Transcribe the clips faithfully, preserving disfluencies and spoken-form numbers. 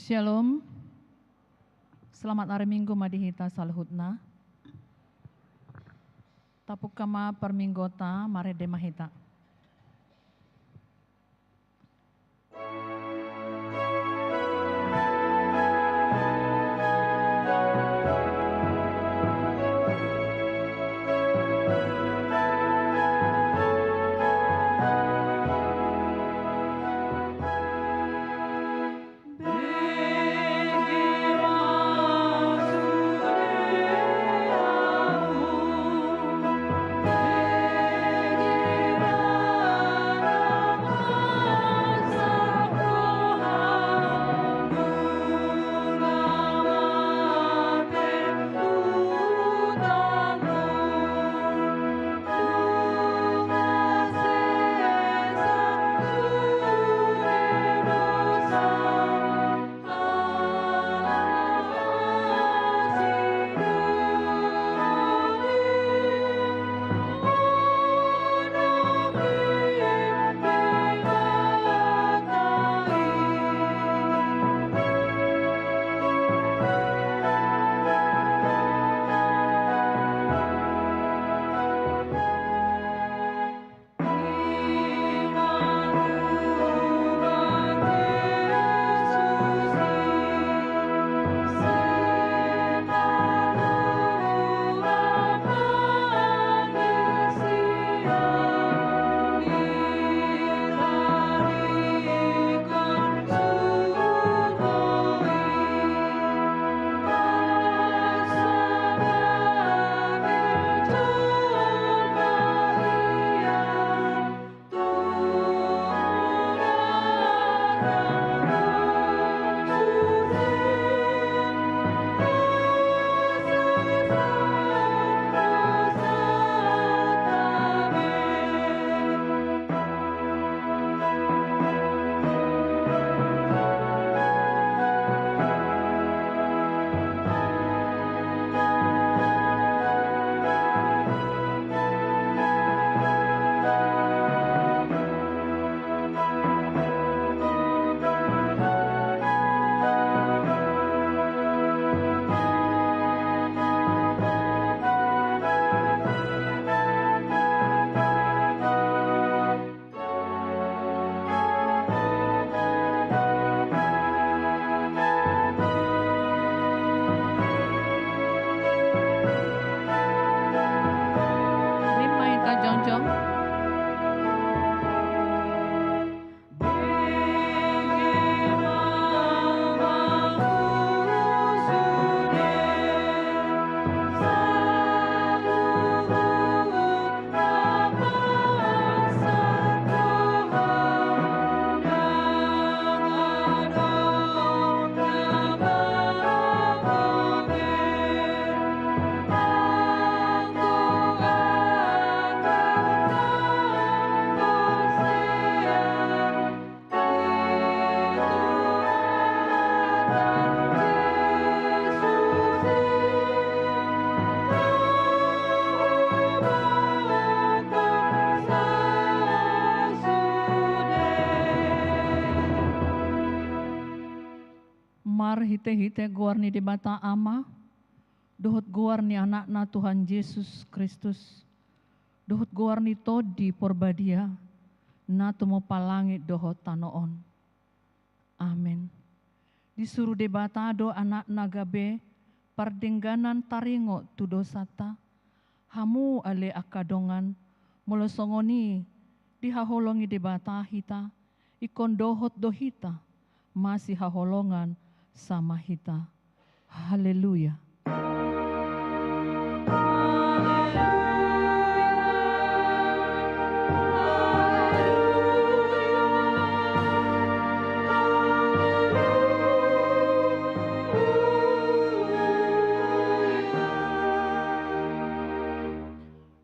Shalom. Selamat hari Minggu ma di hita saluhutna. Tapungka ma parmingguonta, marende ma hita. Rima hita jongjong. Marhitehite goar ni Debata Ama, dohot goar ni Anakna Tuhan Jesus Kristus, dohot goar ni Tondi Porbadia, na tumompa langit dohot tano on. Amen. Disuru Debata do Anakna gabe pardengganan taringot tu dosanta. Hamu ale angka dongan, molo songon i dihaholongi Debata hita, ingkon dohot do hita masihaholongan sama hita. Haleluya.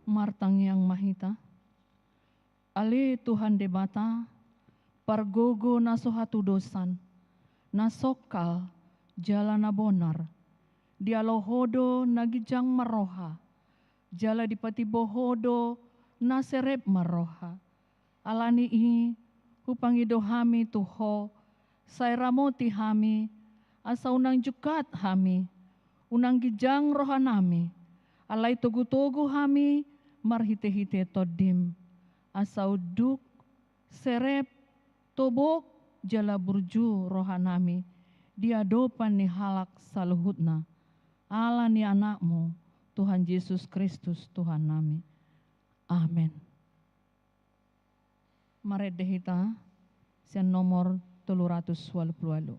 Martangiang ma hita. Ale Tuhan Debata, pargogo na so hatudosan, na songkal jala na bonar, dialo Ho do na ginjang marroha, jala dipatimbo Ho do na serep marroha. Ala ni i hupangido hami tu Ho, sai ramoti hami asa unang jungkat hami, unang ginjang rohanami, alai togutogu hami marhitehite Tondim, asa unduk, serep, tobok jala burju rohanami di adopan ni halak saluhutna, ala ni Anakmu, Tuhan Jesus Kristus, Tuhannami. Amen. Marende hita sian nomor tolu ratus ualu pulu ualu.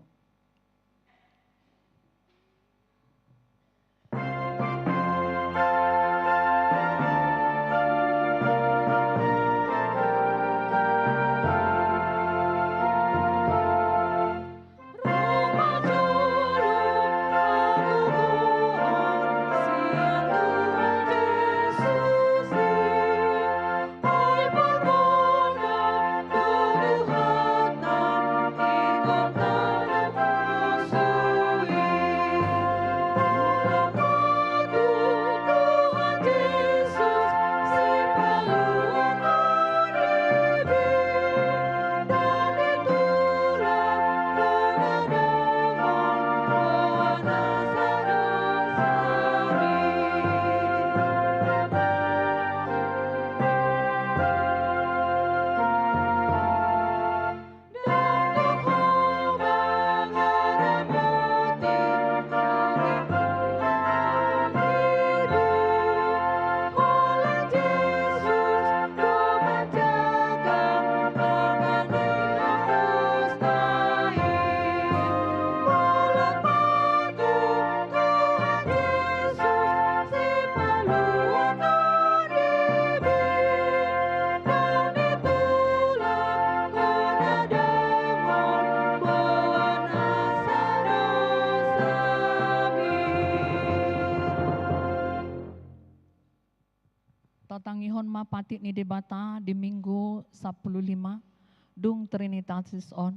Tatangihon ma patik ni Debata di Minggu sampulu lima dung Trinitatis on.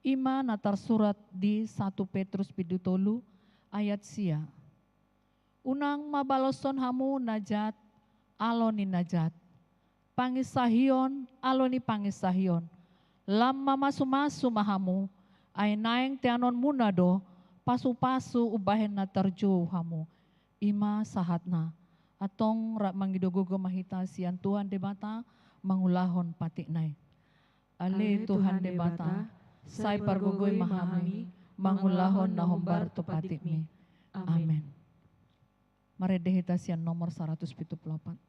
I ma na tarsurat di satu Petrus bindu tolu ayat sia. Unang ma baloshon hamu na jat alo ni na jat, panginsahihon alo ni panginsahihon. Lam mamasumasu ma hamu, ai naeng teanonmuna do pasupasu umbahen na tarjou hamu. I ma sahatna. Antong rap mangido gogo ma hita sian Tuhan Debata mangulahon patikna i. Ale Tuhan Debata, sai pargogoi ma hami mangulahon na hombar tu patikmi. Amen. Marende hita sian nomor saratus pitu pulu opat.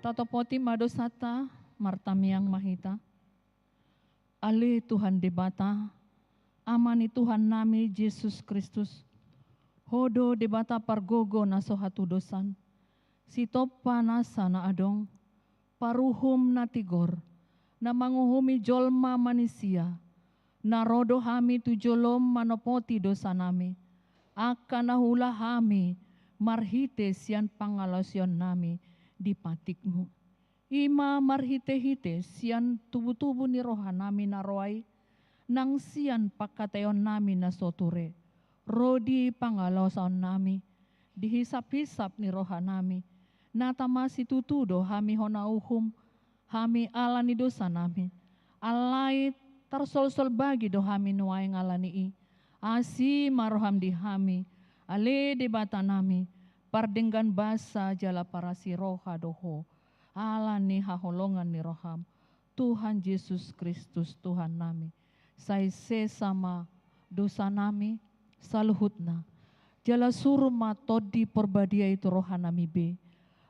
Tatopoti ma dosanta, martamiang ma hita. Ale Tuhan Debata, Ama ni Tuhannami Jesus Kristus, Ho do Debata pargogo na so hatudosan, Sitompa nasa na adong, Paruhum na tigor, na manguhumi jolma manisia, na ro do hami tu jolom manopoti dosanami, angka na huula hami marhite sian pangalaosionnami di patikmu. I ma marhite-hite sian tubu-tubu ni rohanami na ro ai, nang sian pangkataionnami na so ture, ro di pangalaosionnami, di hisap-hisap ni rohanami, na tama situtu do hami hona uhum, hami ala ni dosanami. Alai tarsolsol bagi do hami nuaeng ala ni i. Asi ma roham di hami, ale Debatanami, pardenggan basa jala parasi roha do Ho, ala ni haholongan ni roham, Tuhan Jesus Kristus Tuhannami. Sai sesa ma dosanami saluhutna, jala suru ma Tondi Porbadia i tu rohanami be,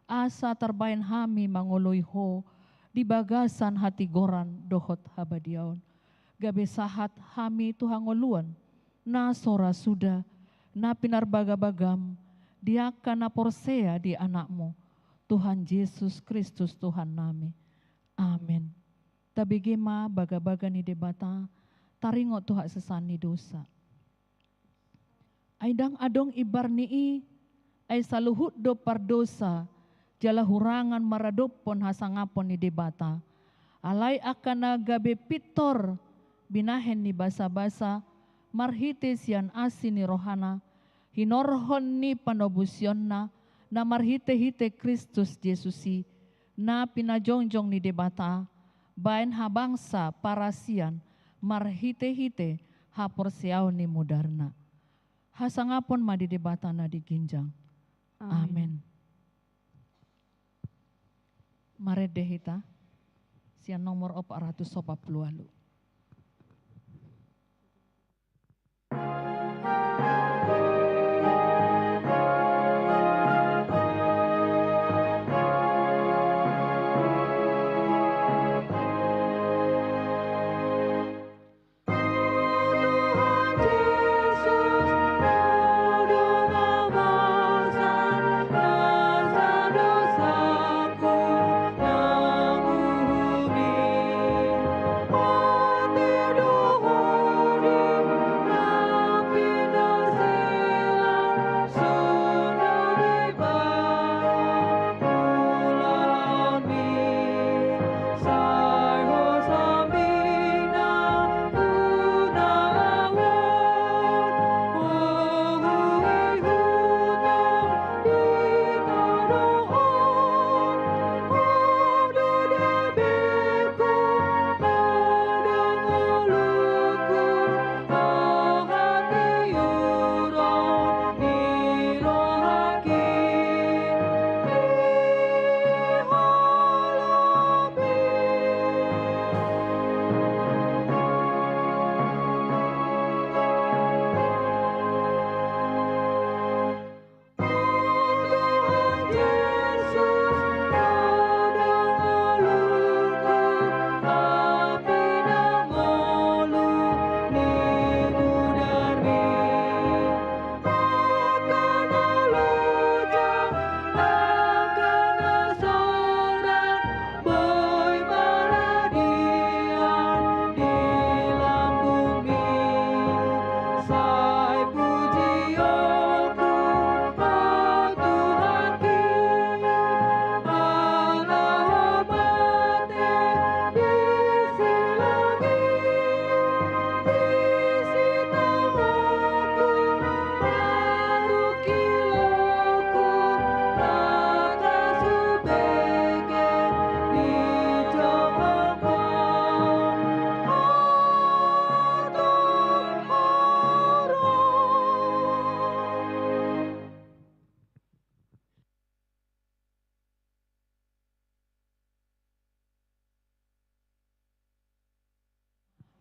asa tarbahen hami mangoloi Ho di bagasan hatigoran dohot habadiaon. Gabe sahat hami tu hangoluan na so ra suda, na pinarbagabagam di angka na porsea di Anakmu, Tuhan Jesus Kristus Tuhannami. Amen. Tabege ma bagabaga ni Debata, taringot tu hasesaan ni dosa. Ai ndang adong imbar ni i, ai saluhut do pardosa, jala hurangan maradophon hasangapon ni Debata. Alai angka na gabe pintor binahen ni basabasa, marhite sian asi ni rohana, hinorhon ni panobusionna, na marhite-hite Kristus Jesus i, na pinajongjong ni Debata, baen habangsa parasian, marhite-hite haporseaon ni mudarna. Hasangapon ma di Debata na di ginjang. Amen. Amen. Marende hita, sian nomor opat ratus opat pulu ualu.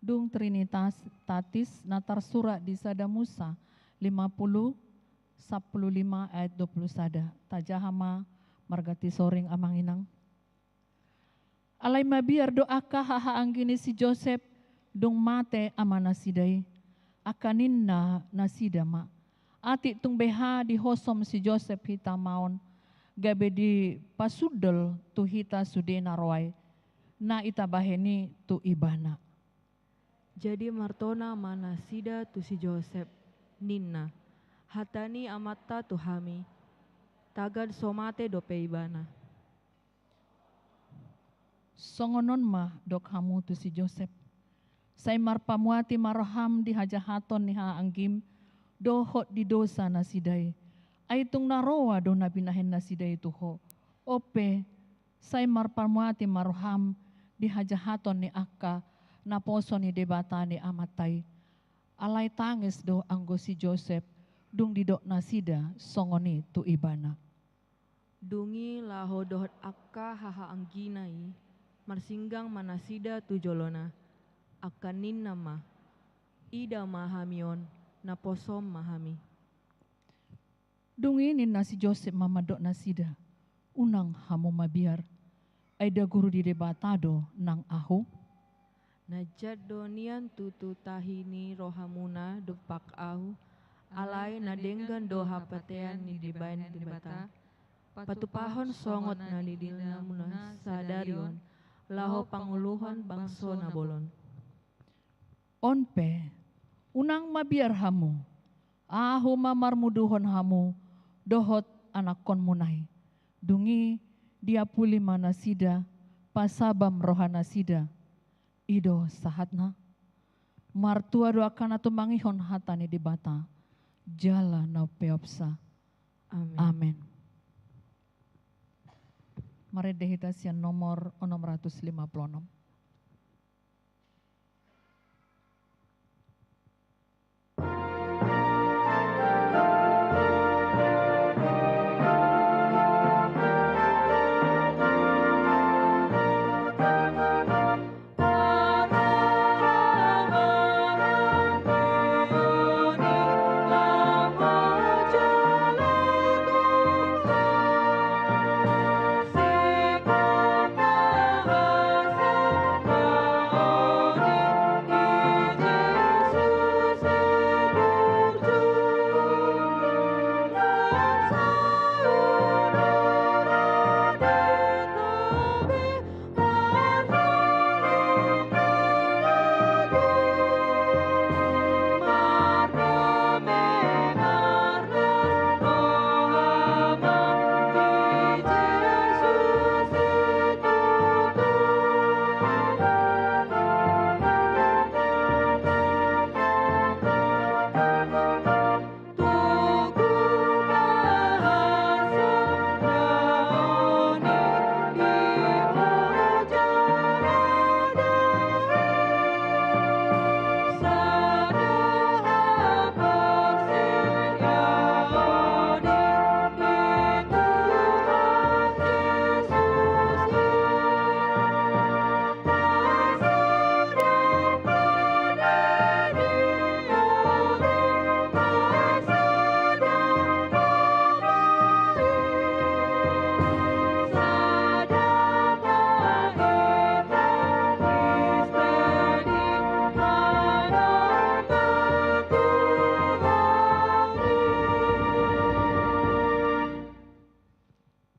Dung Trinitatis na tarsurat di Sada Musa lima pulu, sampulu lima ayat dua pulu sada. Tajaha ma marganti soring amang inang. Alai mabiar do angka hahaanggi ni si Josep, dung mate amanasida i. Angka ninna nasida ma: Atik tung beha dihosom si Josep hita ma on, gabe dipasundal tu hita sude na ro ai, na itabahen i tu ibana. Jadi martona ma nasida tu si Josep, ninna: Hata ni amanta tu hami, tagan so mate dope ibana. Songon on ma dok hamu tu si Josep: Sai marpamuati ma roham di hajahaton ni hahaanggim dohot di dosa nasida i. Ai tung na roa do na binahen nasida i tu ho. On pe, sai marpamuati ma roham di hajahaton ni angka naposo ni Debata ni amanta i. Alai tangis do anggo si Josep, dung didok nasida songon i tu ibana. Dung i laho dohot angka hahaanggina i, marsinggang ma nasida tu jolona, angka ninna ma: Ida ma hami on, naposom ma hami. Dung i ninna si Josep ma mandok nasida: Unang hamu mabiar, ai ndaguru di Debata do nang ahu? Na jat do nian tutu tahi ni rohamuna dompak ahu, alai na denggan do hapatean na dibaen Debata, patupahon songon na nidinamuna sadari on, laho panguluhon bangso na bolon. On pe, unang mabiar hamu, ahu ma marmuduhon hamu dohot anakkonmuna i. Dung i diapuli ma nasida, pasabam rohanasida. I do sahatna. Martua do angka na tumangihon hata ni Debata jala na umpeopsa. Amen. Amen. Marende hita sian nomor onom ratus lima puluh onom.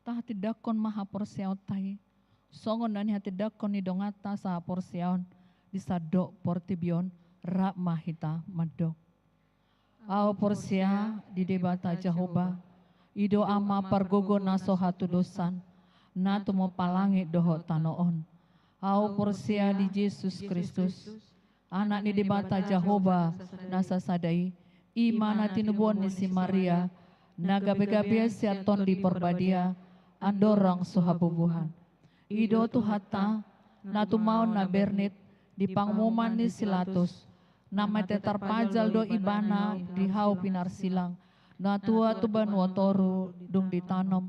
Tahatindangkon ma haporseaonta i, songon na nihatindangkon ni donganta sahaporseaon di sandok portibi on. Rap ma hita mandok. Ahu porsea di Debata Jahowa, i do Ama pargogo na so hatudosan, na tumompa langit dohot tano on. Ahu porsea di Jesus Kristus, Anak ni Debata Jahowa na sasada i, i ma na tinubuan ni si Maria, na gabe-gabe sian Tondi Porbadia, andorang so habubuhan. I do Tuhanta, na tumaon na bernit di pangumuman ni si Latus, na mate tarpajal do Ibana di hau pinarsilang, na tua tu banua toru dung ditanom,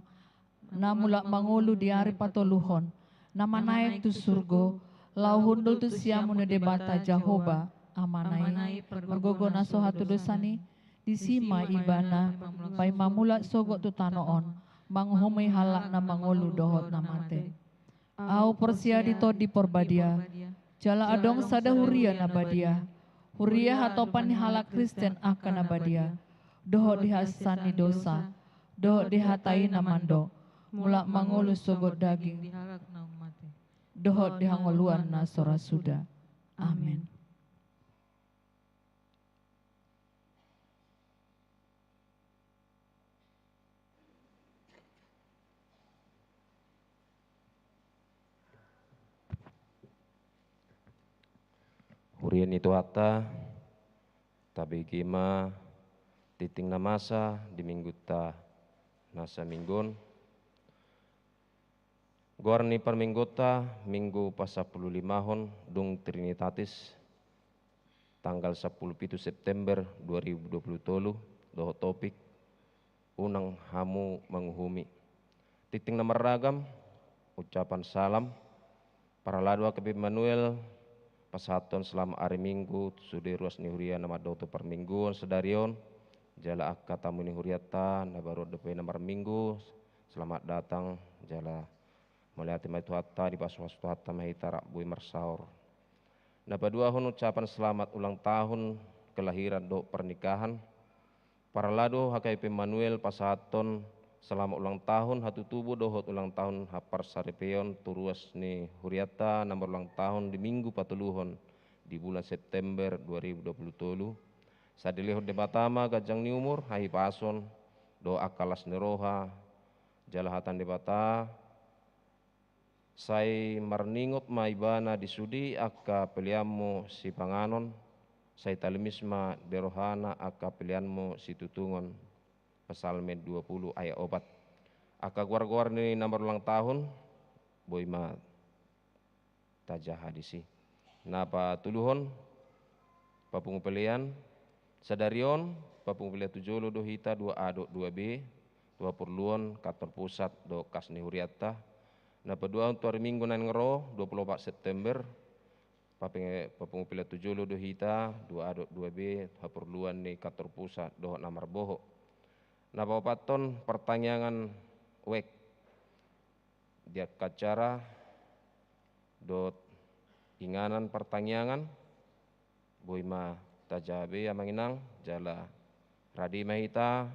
na mulak mangolu di ari patoluhon, na manaek tu surgo, laho hundul tu siamun ni Debata Jahowa, Amana i, pargogo na so hatudosan i, disi ma Ibana paima mulak sogot tu tano on, manguhumi halak na mangolu dohot na mate. Ahu porsea di Tondi Porbadia, jala adong sada huria na badia, huria hatopan ni halak Kristen angka na badia, dohot di hasesaan ni dosa, dohot di hata i na mandok, mulak mangolu sogot daging, dohot di hangoluan na so ra suda. Amen. Huria ni Tuhanta, tabege ma tingting na masa di Minggunta na saminggu on. Goar ni parmingguonta, Minggu pasampululimahon, dung Trinitatis, tanggal sampulu pitu September dua ribu dua puluh tolu, dohot topik, Unang Hamu Manguhumi. Tingting na marragam, ucapan salam, parhalado angka P P Immanuel, pasahathon selamat ari Minggu tu sude ruas ni huria na mandapothon parmingguon sadari on, jala angka tamu ni hurianta na baru dope na marminggu, selamat datang, jala mauliate ma di Tuhanta, dipasupasu Tuhanta ma hita rap boi marsaor. Na paduahon ucapan selamat ulang tahun kelahiran dohot pernikahan, parhalado H K I P Immanuel pasahathon selamat ulang tahun hatutubu dohot ulang tahun haparsaripeon tu ruas ni hurianta na marulang tahun di Minggu patoluhon di bulan September dua ribu dua puluh tolu. Sai dilehon Debata ma ganjang ni umur, hahipason, dohot angka las ni roha, jala hata ni Debata, sai marningot ma ibana di sude angka peleanmu sipanganon, sai talimis ma di rohana angka peleanmu situtungon. Psalmen dua puluh ayat opat. Angka goar-goar ni na marulang tahun, boi ma tajaha disi. Na patoluhon, papungu pelean, sadari on, papungu pelean tu jolo do hita dua A dohot dua B, tu haporluan kantor pusat dohot kas ni hurianta. Na paduahon tu ari Minggu naeng ro, dua puluh opat September, pape-, papungu pelean tu jolo do hita, dua A dohot dua B, haporluan ni kantor pusat dohot na marbohot. Na paopathon partangiangan wijk. Di angka acara dohot inganan partangiangan, boi ma tajaha be amang inang, jala rade ma hita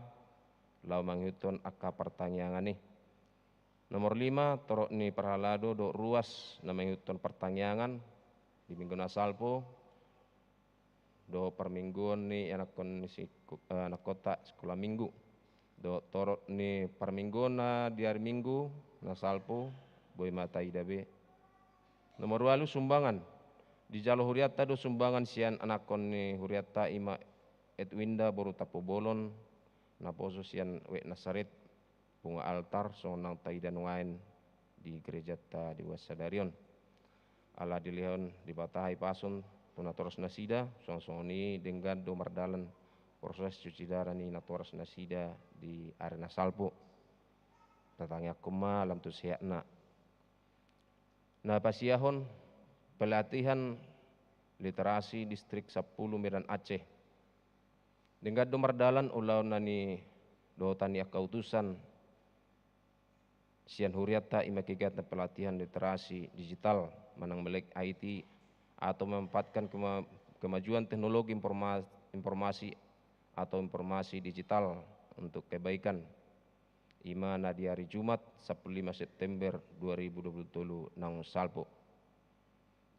laho mangihuthon angka partangiangan i. Nomor lima, torop ni parhalado dohot ruas na mangihuthon partangiangan di Minggu na salpu, dohot parmingguon ni anakkon ni sik-, eh, anakkonta sikola minggu, dohot torop ni parmingguonna di ari Minggu na salpu, boi ma taida be. Nomor ualu, sumbangan. Dijalo hurianta do sumbangan sian anakkon ni hurianta, i ma Edwinda boru Tampubolon, naposo sian wijk Nasaret, bunga altar, songon naung taida nuaeng di gerejanta di uas sadari on. Ala dilehon Debata hahipason tu natoras nasida, songon-songon i denggan do mardalan proses cuci darah ni natoras nasida di ari na salpu. Tatangiangkon ma lam tu sehatna. Na pasiahon, pelatihan literasi Distrik Sampulu Medan Aceh. Denggan do mardalan ulaon na nidohotan ni angka utusan sian hurianta, i ma kegiatan pelatihan literasi digital manang melek I T atau memanfaatkan kema-, kemajuan teknologi informa-, informasi atau informasi digital untuk kebaikan. I ma na di ari Jumat, sampulu lima September dua ribu dua puluh tolu naung salpu.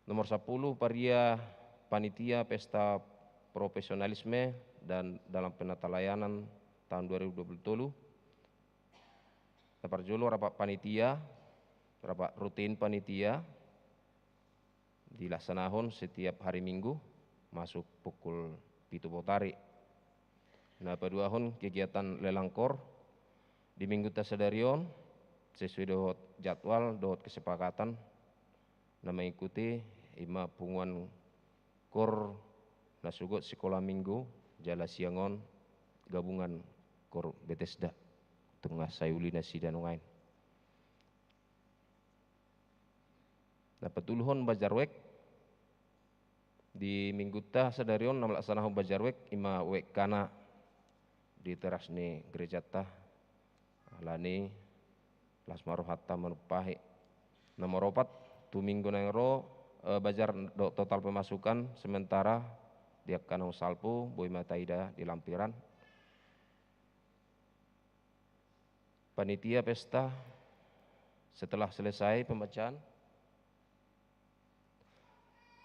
Nomor sampulu, paria panitia pesta profesionalisme dan dalam penatalayanan tahun dua ribu dua puluh tolu. Na parjolo, rapat panitia, rapat rutin panitia, dilaksanahon setiap hari Minggu, masuk pukul pitu botari. Na paduahon, kegiatan lelang kor di Minggunta sadari on, sesuai dohot jadwal dohot kesepakatan na mengikuti, i ma punguan kor na sogot sikola minggu, jala siang on gabungan kor Betesda, tung na sai uli nasida nuaeng. Na patoluhon, bazar wijk. Di Minggunta sadari on na malaksanahon bazar wijk, i ma wijk Kana di teras ni gerejanta. Alani las ma rohanta manumpahi Nomor opat, tu minggu naeng ro, eh, bajar do total pemasukan sementara di angka naung salpu, boi ma taida di lampiran. Panitia pesta, setelah selesai pembacaan.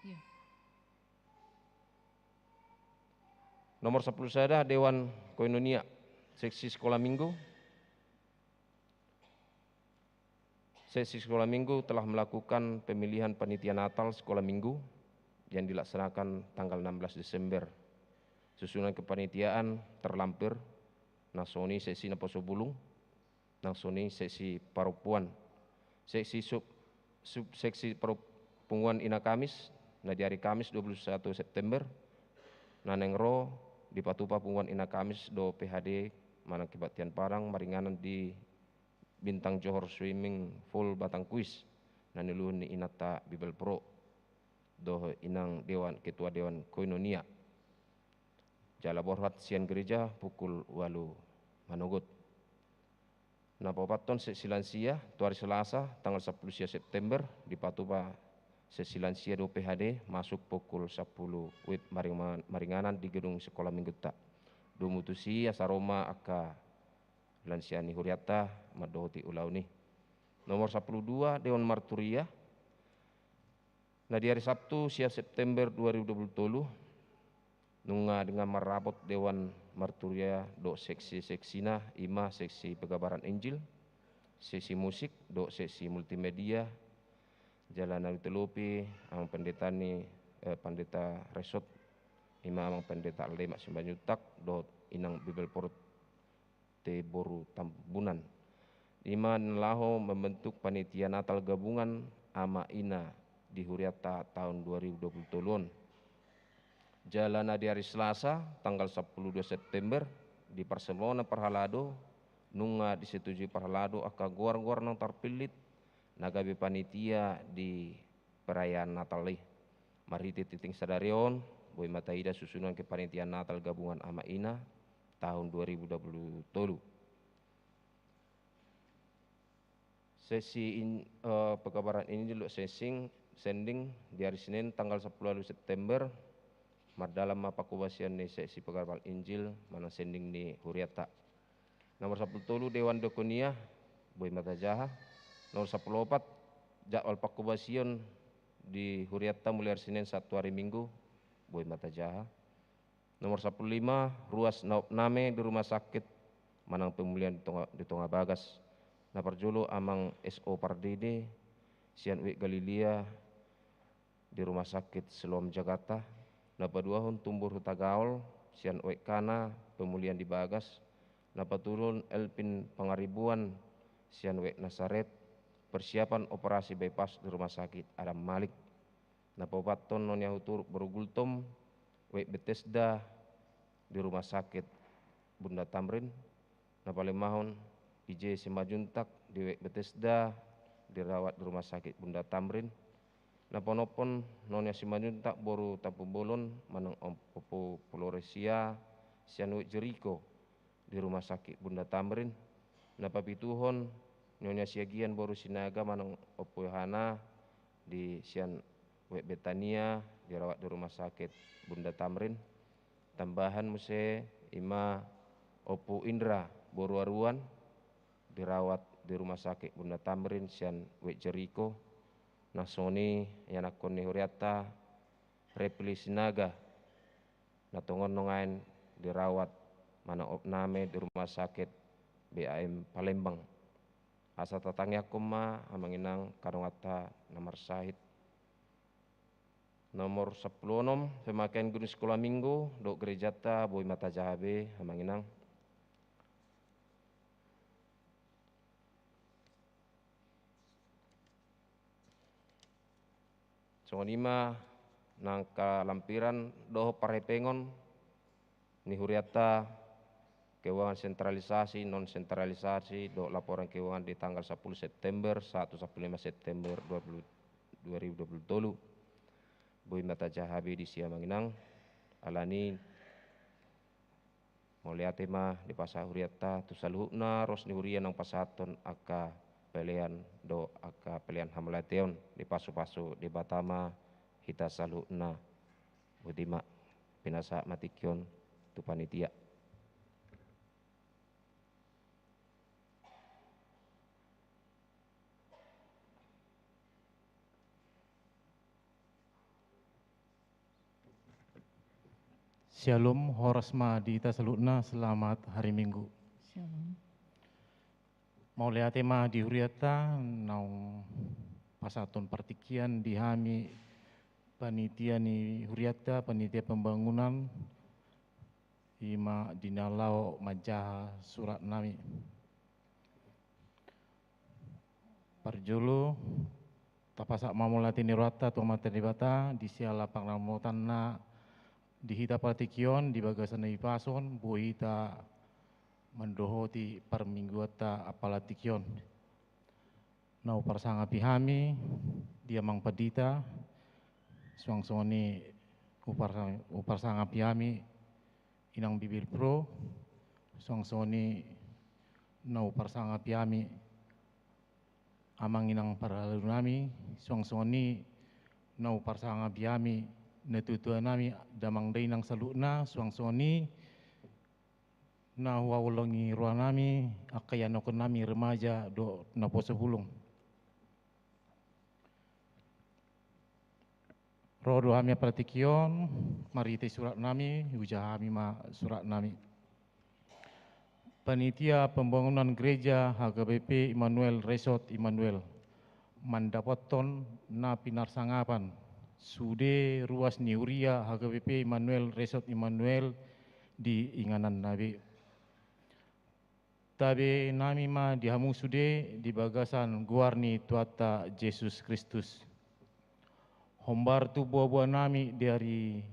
Iya. Nomor sepuluh sada, Dewan Koinonia, seksi sekolah minggu. Seksi sekolah minggu telah melakukan pemilihan panitia Natal sekolah minggu yang dilaksanakan tanggal enam belas Desember. Susunan kepanitiaan terlampir, nang songon i seksi naposobulung, nang songon i seksi parompuan. Seksi sub, sub seksi paru-, punguan Ina Kamis, na di hari Kamis dua puluh satu September, na naeng ro dipatupa punguan Ina Kamis do P H D manang Kebaktian Padang maringanan di Bintang Johor Swimming Pool Batangkuis, na niuluhon ni inanta Bibelvrouw dohot inang dewan, ketua Dewan Koinonia. Jala borhat sian gereja pukul ualu manogot. Na paopathon seksi lansia, tu hari Selasa, tanggal sampulu sia September, dipatupa seksi lansia do P H D, masuk pukul sampulu wib maring-, maringanan di gedung sekolah minggunta. Domu tusi asa ro ma angka lansia ni hurianta mandohoti ulaon i. Nomor sampulu dua, Dewan Marturia. Na di hari Sabtu, sia September dua ribu dua puluh tolu, nunga dengan marrapot Dewan Marturia dohot seksi-seksina, i ma seksi pekabaran Injil, seksi musik, dohot seksi multimedia, jala na ditelopi amang pendeta ni, eh, Pendeta Resot, i ma amang Pendeta Lemak Simanjuntak, dohot inang Bibelvrouw T. Boru Tambunan. I ma na laho membentuk panitia Natal gabungan ama ina di hurianta tahun dua ribu dua puluh tolu on. Jala na di hari Selasa, tanggal sampulu dua September, di parsembahonan parhalado, nunga disetujui parhalado angka goar-goar naung tarpillit na gabe panitia di perayaan Natal i. Marhite titik sadari on, boi ma taida susunan kepanitiaan Natal gabungan ama ina tahun dua ribu dua puluh tolu. Seksi in-, eh, pekabaran Injil dohot sensing-, sending di hari Senin tanggal sampulu ualu September, mardalan ma pangkobasion ni seksi pekabaran Injil manang sending ni hurianta. Nomor sampulu tolu, Dewan Diakonia, boi ma tajaha. Nomor sampulu opat, jadwal pangkobasion di hurianta mulai hari Senin sahat tu hari Minggu, boi ma tajaha. Nomor sampulu lima, ruas na opname di rumah sakit manang pemulihan di tonga, di tonga bagas. Na parjolo amang S O Pardede sian U I Galilea di Rumah Sakit Siloam Jakarta. Na paduahon Tumbur Hutagaol sian U I Kana, pemulihan di bagas. Na patoluhon Elvin Pangaribuan sian U I Nasaret, persiapan operasi bypass di Rumah Sakit Adam Malik. Na paopathon Nonia Huturu boru Gultom, U I Betesda di Rumah Sakit Bunda Tamrin. Na palimahon I J Simanjuntak di U I Betesda, dirawat di Rumah Sakit Bunda Tamrin. Na paonomhon Nonia Simanjuntak boru Tampubolon manang Om-, Ompu Floresia sian U I Jeriko di Rumah Sakit Bunda Tamrin. Na papituhon Nyonya Siagian boru Sinaga manang Ompu Yohana di sian U I Betania, dirawat di Rumah Sakit Bunda Tamrin. Tambahan muse i ma Ompu Indra boru Aruan, dirawat di Rumah Sakit Bunda Tamrin sian U I Jeriko. Na songon i ianakhon ni hurianta Repli Sinaga, na tongon nuaeng dirawat manang opname di Rumah Sakit B A M Palembang. Asa tatangiangkon ma amang inang angka donganta na marsahit. Nomor sampulu onom, pemakaian gedung sekolah minggu dohot gerejanta, boi ma tajaha be amang inang. Songon i ma na angka lampiran dohot parhepengon ni hurianta, keuangan sentralisasi, non sentralisasi, dohot laporan keuangan di tanggal sampulu September sahat tu sampulu lima September dua puluh, dua ribu dua puluh tolu. Boi ma tajaha be disi amang inang, alani mauliate ma dipasahat hurianta tu saluhutna ruas ni huria naung pasahathon angka pelean dohot angka pelean hamauliateon. Dipasupasu Debata ma hita saluhutna. Botima, pinasahat ma tingki on tu panitia. Syalom, horas ma di hita saluhutna, selamat hari Minggu. Syalom. Mauliate ma di hurianta, naung pasahathon partingkian di hami panitia ni hurianta, panitia pembangunan, i ma di na laho manjaha surat nami. Parjolo, tapasahat ma mauliate ni rohanta tu Amanta Debata, di siala pangarammotanna di hita partingkian, di bagasan na hipason, boi hita mandohoti parmingguanta apala tingki on. Na huparsangapi hami di Amang Pandita, suang songon i hupar-, huparsangapi hami Inang Bibelvrouw, suang songon i na huparsangapi hami Amang Inang parhalado nami, suang songon i na huparsangapi hami natuatua nami, damang dainang saluhutna, suang songon i na huhaholongi roha nami angka ianakkon nami remaja dohot naposobulung. Ro do hami apala tingki on marhite surat nami, hujaha hami ma surat nami. Panitia Pembangunan Gereja H K B P Immanuel Resort Immanuel mandapothon na pinarsangapan sude ruas ni huria H K B P Immanuel Resort Immanuel di ingananna be. Tabe nami ma di hamu sude di bagasan goar ni Tuhanta Jesus Kristus. Hombar tu boaboa nami di ari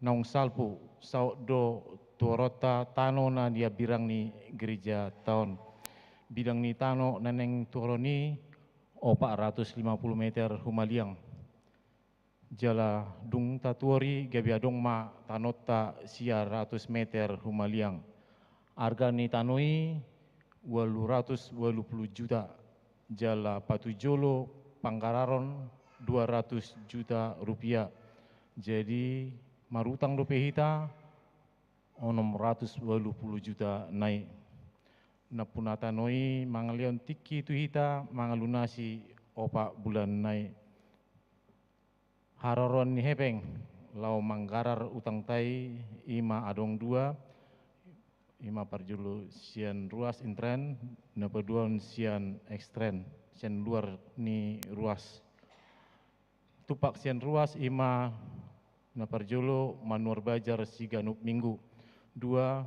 naung salpu, saut do tuhoronta tano na di hambirang ni gerejata on. Bidang ni tano na naeng tuhoron i opat ratus lima puluh meter humaliang. Jala dung tatuhor i gabe adong ma tanonta sia ratus meter humaliang. Arga ni tano i ualu ratus ualu pulu juta, jala patujolo panggararon dua ratus juta rupiah. Jadi marutang dope hita onom ratus ualu pulu juta nai. Nampuna tano i mangalehon tingki tu hita mangalunasi opat bulan nai. Haroroan ni hepeng laho manggarar utangta i, i ma adong dua, i ma parjolo sian ruas intren, na paduahon sian ekstren, sian luar ni ruas. Tumpak sian ruas i ma na parjolo manuhor bajar siganup minggu. Dua,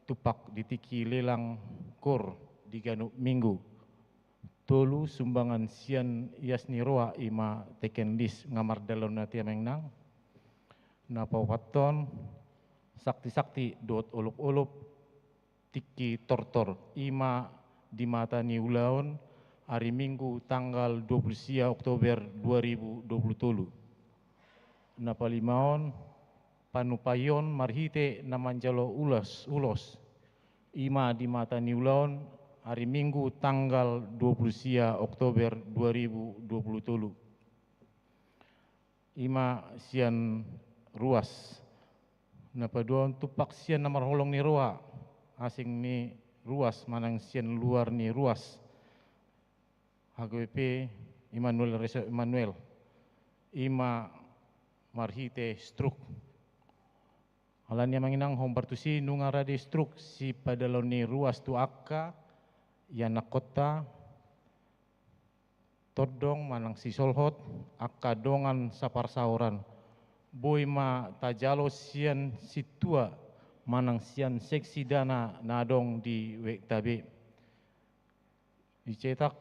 tumpak di tingki lelang kur di ganup minggu. Tolu, sumbangan sian ias ni roha, i ma teken lis. Nga mardalan ate amang inang. Na paopathon, sakti-sakti dohot olop-olop tingki tortor, i ma di mata ni ulaon, ari Minggu tanggal dua pulu sia Oktober dua ribu dua pulu tolu. Na palimaon, panupaion marhite na manjalo ulos, ulos, i ma di mata ni ulaon, ari Minggu tanggal dua pulu sia Oktober dua ribu dua pulu tolu. I ma sian ruas. Na paduahon, tumpak sian na marholong ni roha, asing ni ruas manang sian luar ni ruas H K B P Immanuel Resort Immanuel, i ma marhite struk. Alani amang inang, hombar tusi nunga rade struk sipadalahon ni ruas tu angka ianakkonta, tondong manang sisolhot, angka dongan saparsaoran. Boi ma tajalo sian sintua manang sian seksi dana na adong di webta be. Dicetak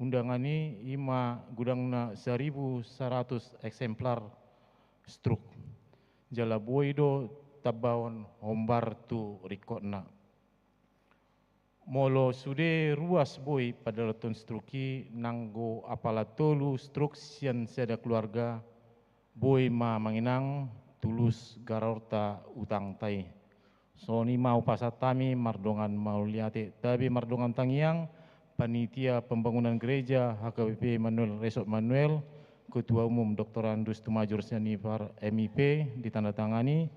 undangan i, i ma godangna saribu saratus eksemplar struk. Jala boi do tambahon hombar tu ringkotna. Molo sude ruas boi padalathon struk i, nanggo apala tolu struk sian sada keluarga, boi ma amang inang tulus gararta utangta i. Songon i ma hupasahat hami mardongan mauliate, tabe mardongan tangiang, Panitia Pembangunan Gereja H K B P Immanuel Resort Immanuel, Ketua Umum Doktorandus Tumajur Sianipar M I P, ditandatangani,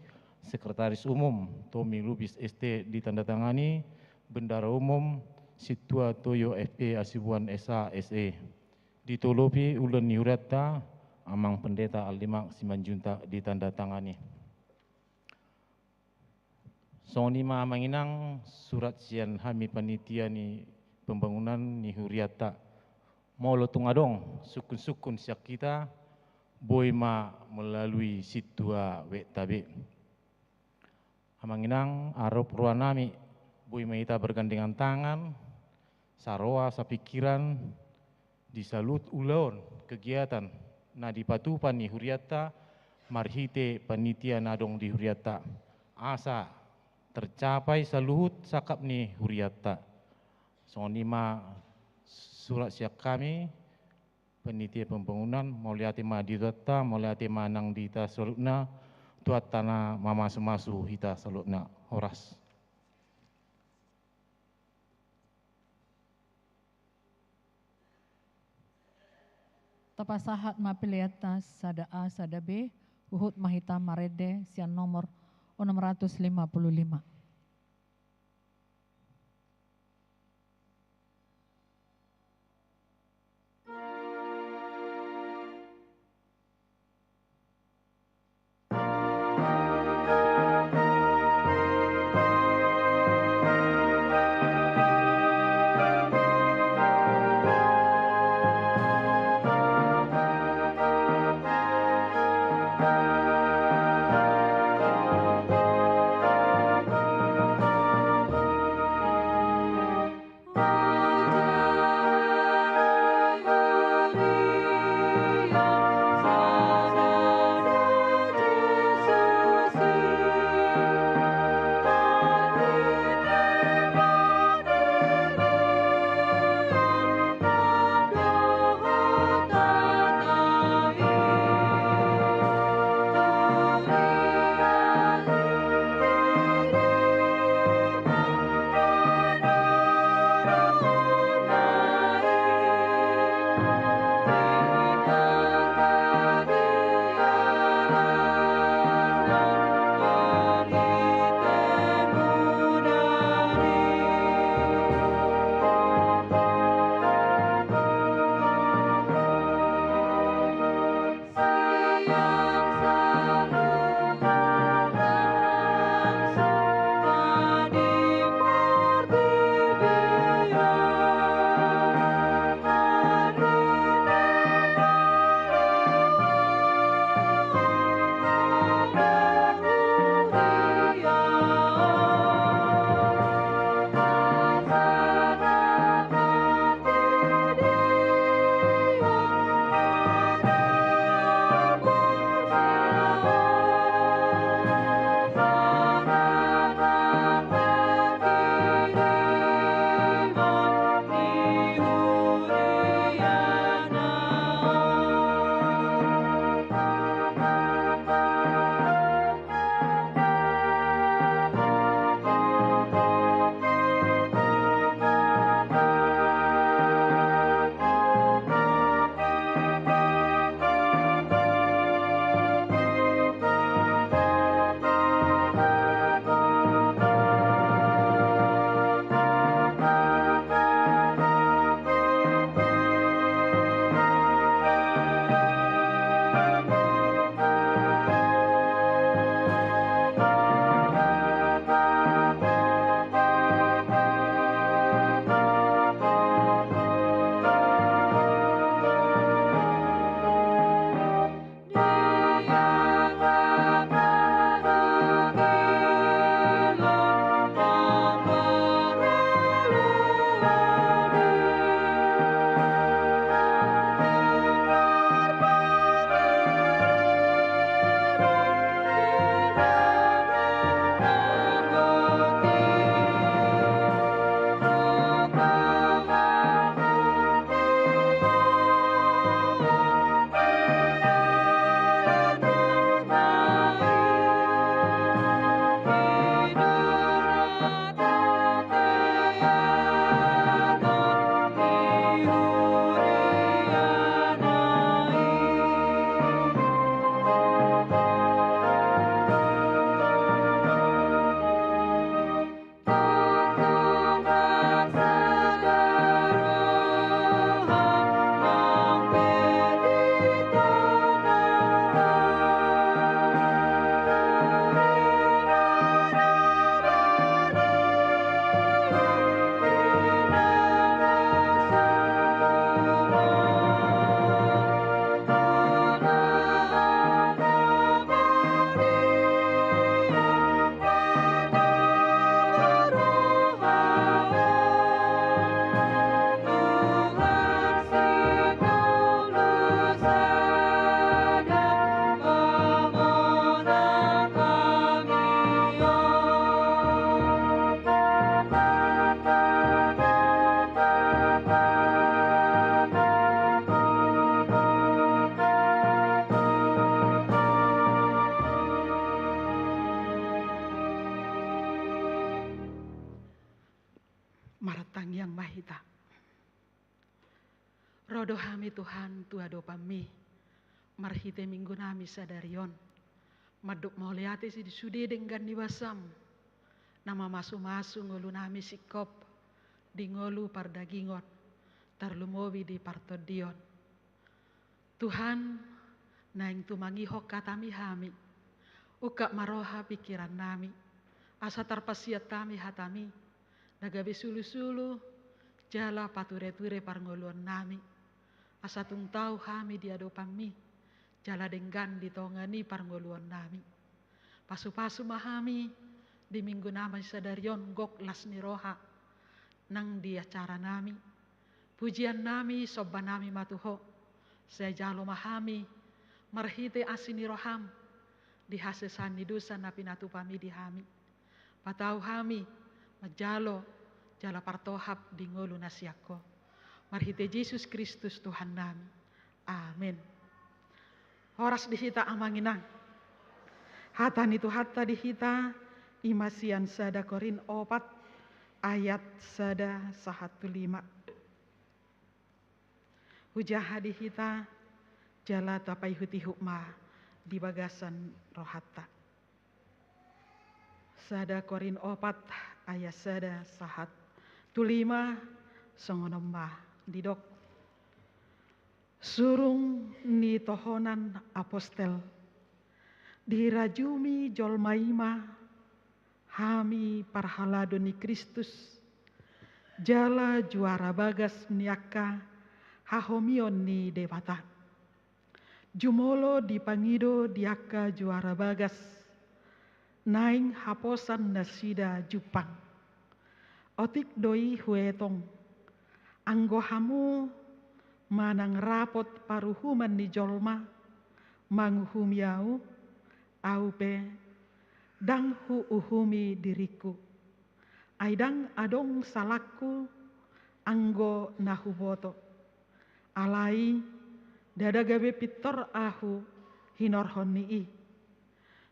Sekretaris Umum Tommy Lubis S T, ditandatangani, Bendahara Umum Sintua Toyo F P Hasibuan S A S E. Ditolopi ulaon ni hurianta, Amang Pendeta Aldimak Simanjuntak, ditandatangani. Songon i ma, Amang Inang, surat sian hami panitia ni pembangunan ni hurianta. Molo tung adong sungkun-sungkun sian hita, boi ma melalui sintua webta be. Amang Inang, arop rohanami, boi ma hita bergandengan tangan, saroha, sapingkiran, di saluhut ulaon kegiatan na dipatupa ni hurianta marhite panitia na adong di hurianta, asa tercapai saluhut sangkap ni hurianta. Songon i ma surat sian hami, panitia pembangunan, mauliate ma di Tuhanta, mauliate ma nang di hita saluhutna, Tuhanta na mamasu-masu hita saluhutna. Horas. Tapasahat ma peleanta sada A sada B, huhut ma hita marende sian nomor onom ratus lima puluh lima. Ro do hami Tuhan tu adopanMi, marhite minggunami sadari on, mandok mauliate di sude denggan ni basaM, na mamasumasu ngolunami singkop di ngolu pardagingon, tarlumobi di partondion. Tuhan, naeng tumangihon hataMi hami, ungkap ma roha pingkirannami, asa tarpasiat hami hataMi, na gabe sulusulu jala patureture parngoluonnami, asa tung tau hami di adopanMi, jala denggan di tonga ni parngoluonnami. Pasupasu ma hami di minggunami sadari on gok las ni roha, nang di acaranami, pujiannami, sombanami ma tu Ho, sai jalo ma hami, marhite asi ni rohaM, di hasesaan ni dosa na pinatupaMi di hami. Patau hami, manjalo, jala partohap di ngolu na sian Ho. Marhite Jesus Kristus Tuhannami. Amen. Horas di hita amang inang. Hata ni Tuhanta di hita, ima sian sada Korint opat, ayat sada sahat tu lima. Hujaha di hita, jala tapaihut-ihut ma di bagasan rohanta. Sada Korint opat, ayat sada sahat tu lima, songon on ma didok. Surung ni tohonan apostel, dirajumi jolma i ma hami parhalado ni Kristus, jala juara bagas ni angka hahomion ni Debata. Jumolo dipangido di angka juara bagas, naeng haposan nasida jumpang. Otik do i huetong, anggo hamu manang rapot paruhuman ni jolma manguhumi ahu, ahu pe ndang huuhumi diringku. Ai ndang adong salangku anggo na huboto. Alai ndada gabe pintor ahu hinorhon ni i.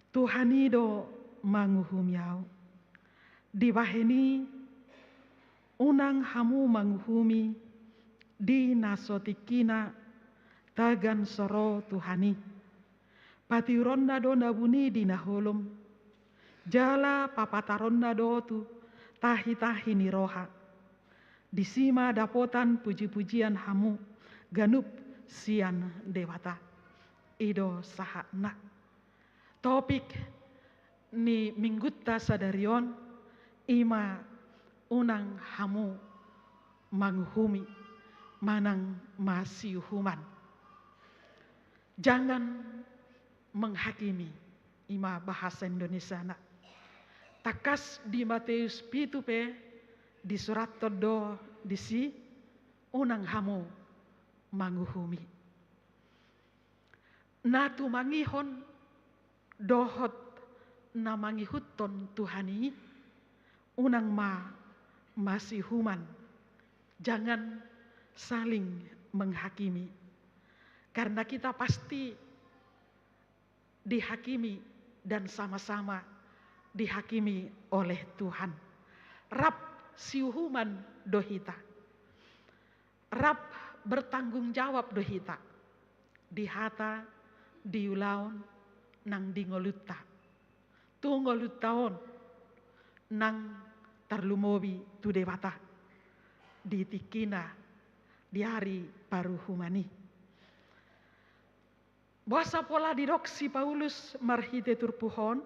Tuhan i do manguhumi ahu. Dibahen i, unang hamu manguhumi di na so tingkina tagan so ro Tuhan i. Patiuronna do na buni di na holom, jala papataronna do tu tahi-tahi ni roha. Disi ma dapotan puji-pujian hamu ganup sian Debata. I do sahatna. Topik ni minggunta sadari on, ima unang hamu manguhumi manang masiuhuman. Jangan menghakimi, ima bahasa Indonesiana. Tangkas di Mateus pitu pe disurathon do disi, unang hamu manguhumi. Na tumangihon dohot na mangihuthon Tuhan i, unang ma masiuhuman, jangan saling menghakimi. Karena kita pasti dihakimi dan sama-sama dihakimi oleh Tuhan. Rap siuhuman do hita. Rap bertanggung jawab do hita di hata, di ulaon, nang di ngolunta. Tu ngolunta on, nang tarlumobi tu Debata di tingkina di ari paruhuman i. Boasa pola didok si Paulus marhite turpuk on,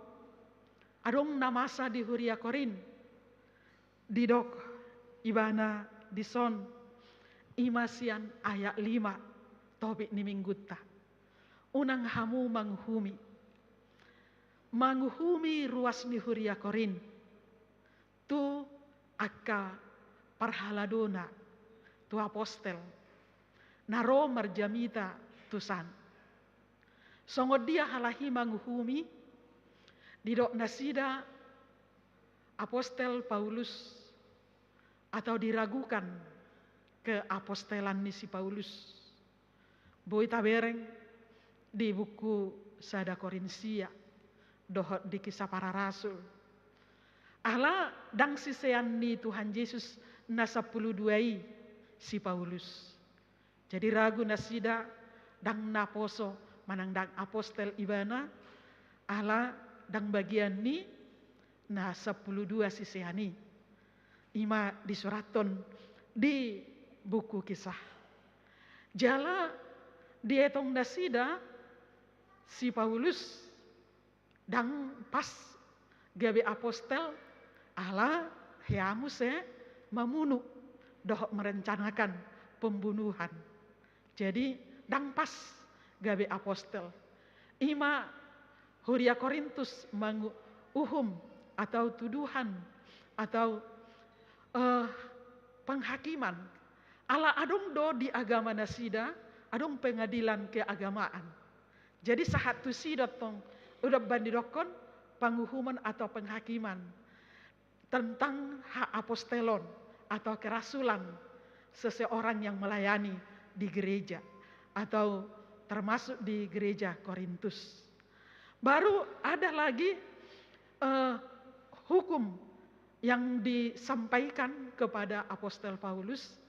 adong na masa di huria Korint, didok ibana dison, ima sian ayat lima, topik ni minggunta. Unang hamu manguhumi. Manguhumi ruas ni huria Korint. Tu angka parhaladona, tu apostel, na ro marjamita tusan. Songon dia halak i manguhumi, didok nasida apostel Paulus, atau diragukan keapostelan ni si Paulus. Boi tabereng di buku sada Korint sia, dohot di Kisah Para Rasul. Ala ndang sisean ni Tuhan Jesus na sampulu dua i si Paulus. Jadi ragu nasida, ndang naposo manang ndang apostel ibana, ala ndang bagian ni na sampulu dua sisean i. Ima disurathon di buku Kisah. Jala dietong nasida si Paulus ndang pas gabe apostel, ala hea muse mamunu dohot merencanakan pembunuhan. Jadi ndang pas gabe apostel. Ima huria Korintus manguhum atau tuduhan atau eh, penghakiman. Ala adong do di agama nasida, adong pengadilan keagamaan. Jadi sahat tusi do tong, uda bani dokkon panguhumon atau penghakiman tentang haapostelon atau kerasulan seseorang yang melayani di gereja atau termasuk di gereja Korintus. Baru ada lagi eh, hukum yang disampaikan kepada Apostel Paulus.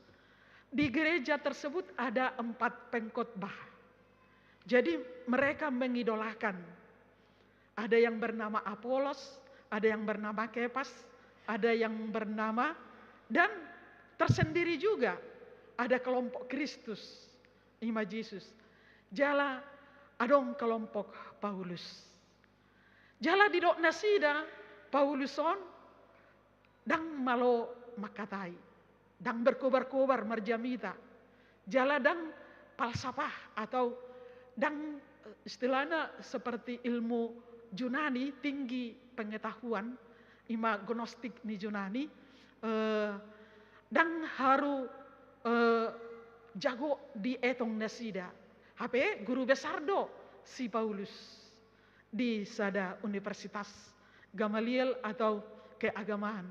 Di gereja tersebut ada empat pengkhotbah. Jadi mereka mengidolakan. Ada yang bernama Apolos, ada yang bernama Kepas, ada yang bernama, dan tersendiri juga ada kelompok Kristus, ima Jesus. Jala adong kelompok Paulus. Jala didok nasida, Paulus on ndang malo mangkatai, ndang berkobar-kobar marjamita, jala ndang falsafah atau ndang eh, istilahnya seperti ilmu Junani tinggi pengetahuan, ima gnostik ni Junani, eh, ndang haru eh, jago dietong nasida. Hape guru besar do si Paulus di sada universitas Gamaliel atau keagamaan.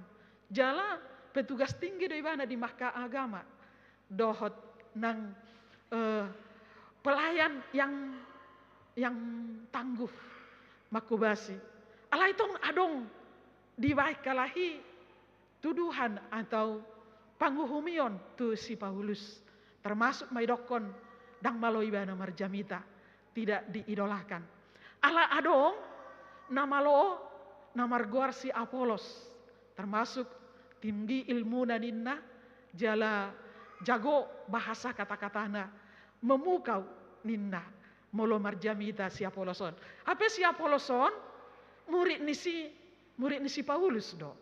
Jala petugas tinggi do ibana di mahkamah agama. Dohot nang eh, pelayan yang yang tangguh mangkobasi. Alai tong adong dibaen halak i tuduhan atau panguhumion tu si Paulus, termasuk ma idokkon ndang malo ibana marjamita, tidak diidolakan. Ala adong na malo na margoar si Apolos, termasuk tinggi ilmuna ninna, jala jago bahasa kata-katana, memukau ninna molo marjamita si Apolos on. Hape si Apolos on murid ni si murid ni si Paulus do.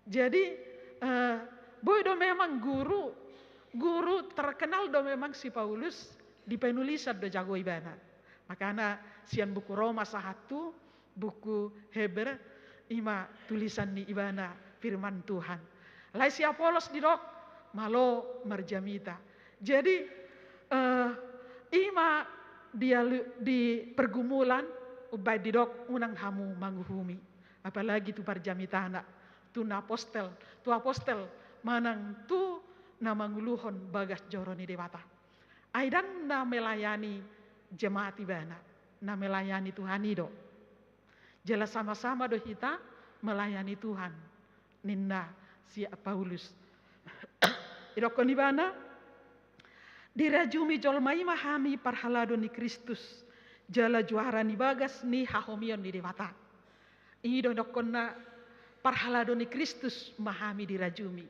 Jadi eh, boi do memang guru, guru terkenal do memang si Paulus, di penulisan do jago ibana. Makana sian buku Roma sahat tu buku Heber, ima tulisan ni ibana firman Tuhan. Alai si Apolos didok malo marjamita. Jadi eh, ima di, di pergumulan umbaen didok unang hamu manguhumi. Apalagi tu parjamitana, tu na apostel, tu apostel manang tu na manguluhon bagas joro ni Debata. Ai ndang na melayani jemaat ibana, na melayani Tuhan i do. Jala sama-sama do hita melayani Tuhan, ninna si Paulus. Idokkon ibana, dirajumi jolma i ma hami parhalado ni Kristus, jala juara ni bagas ni hahomion ni Debata. I do idokkonna, parhalado ni Kristus ma hami dirajumi.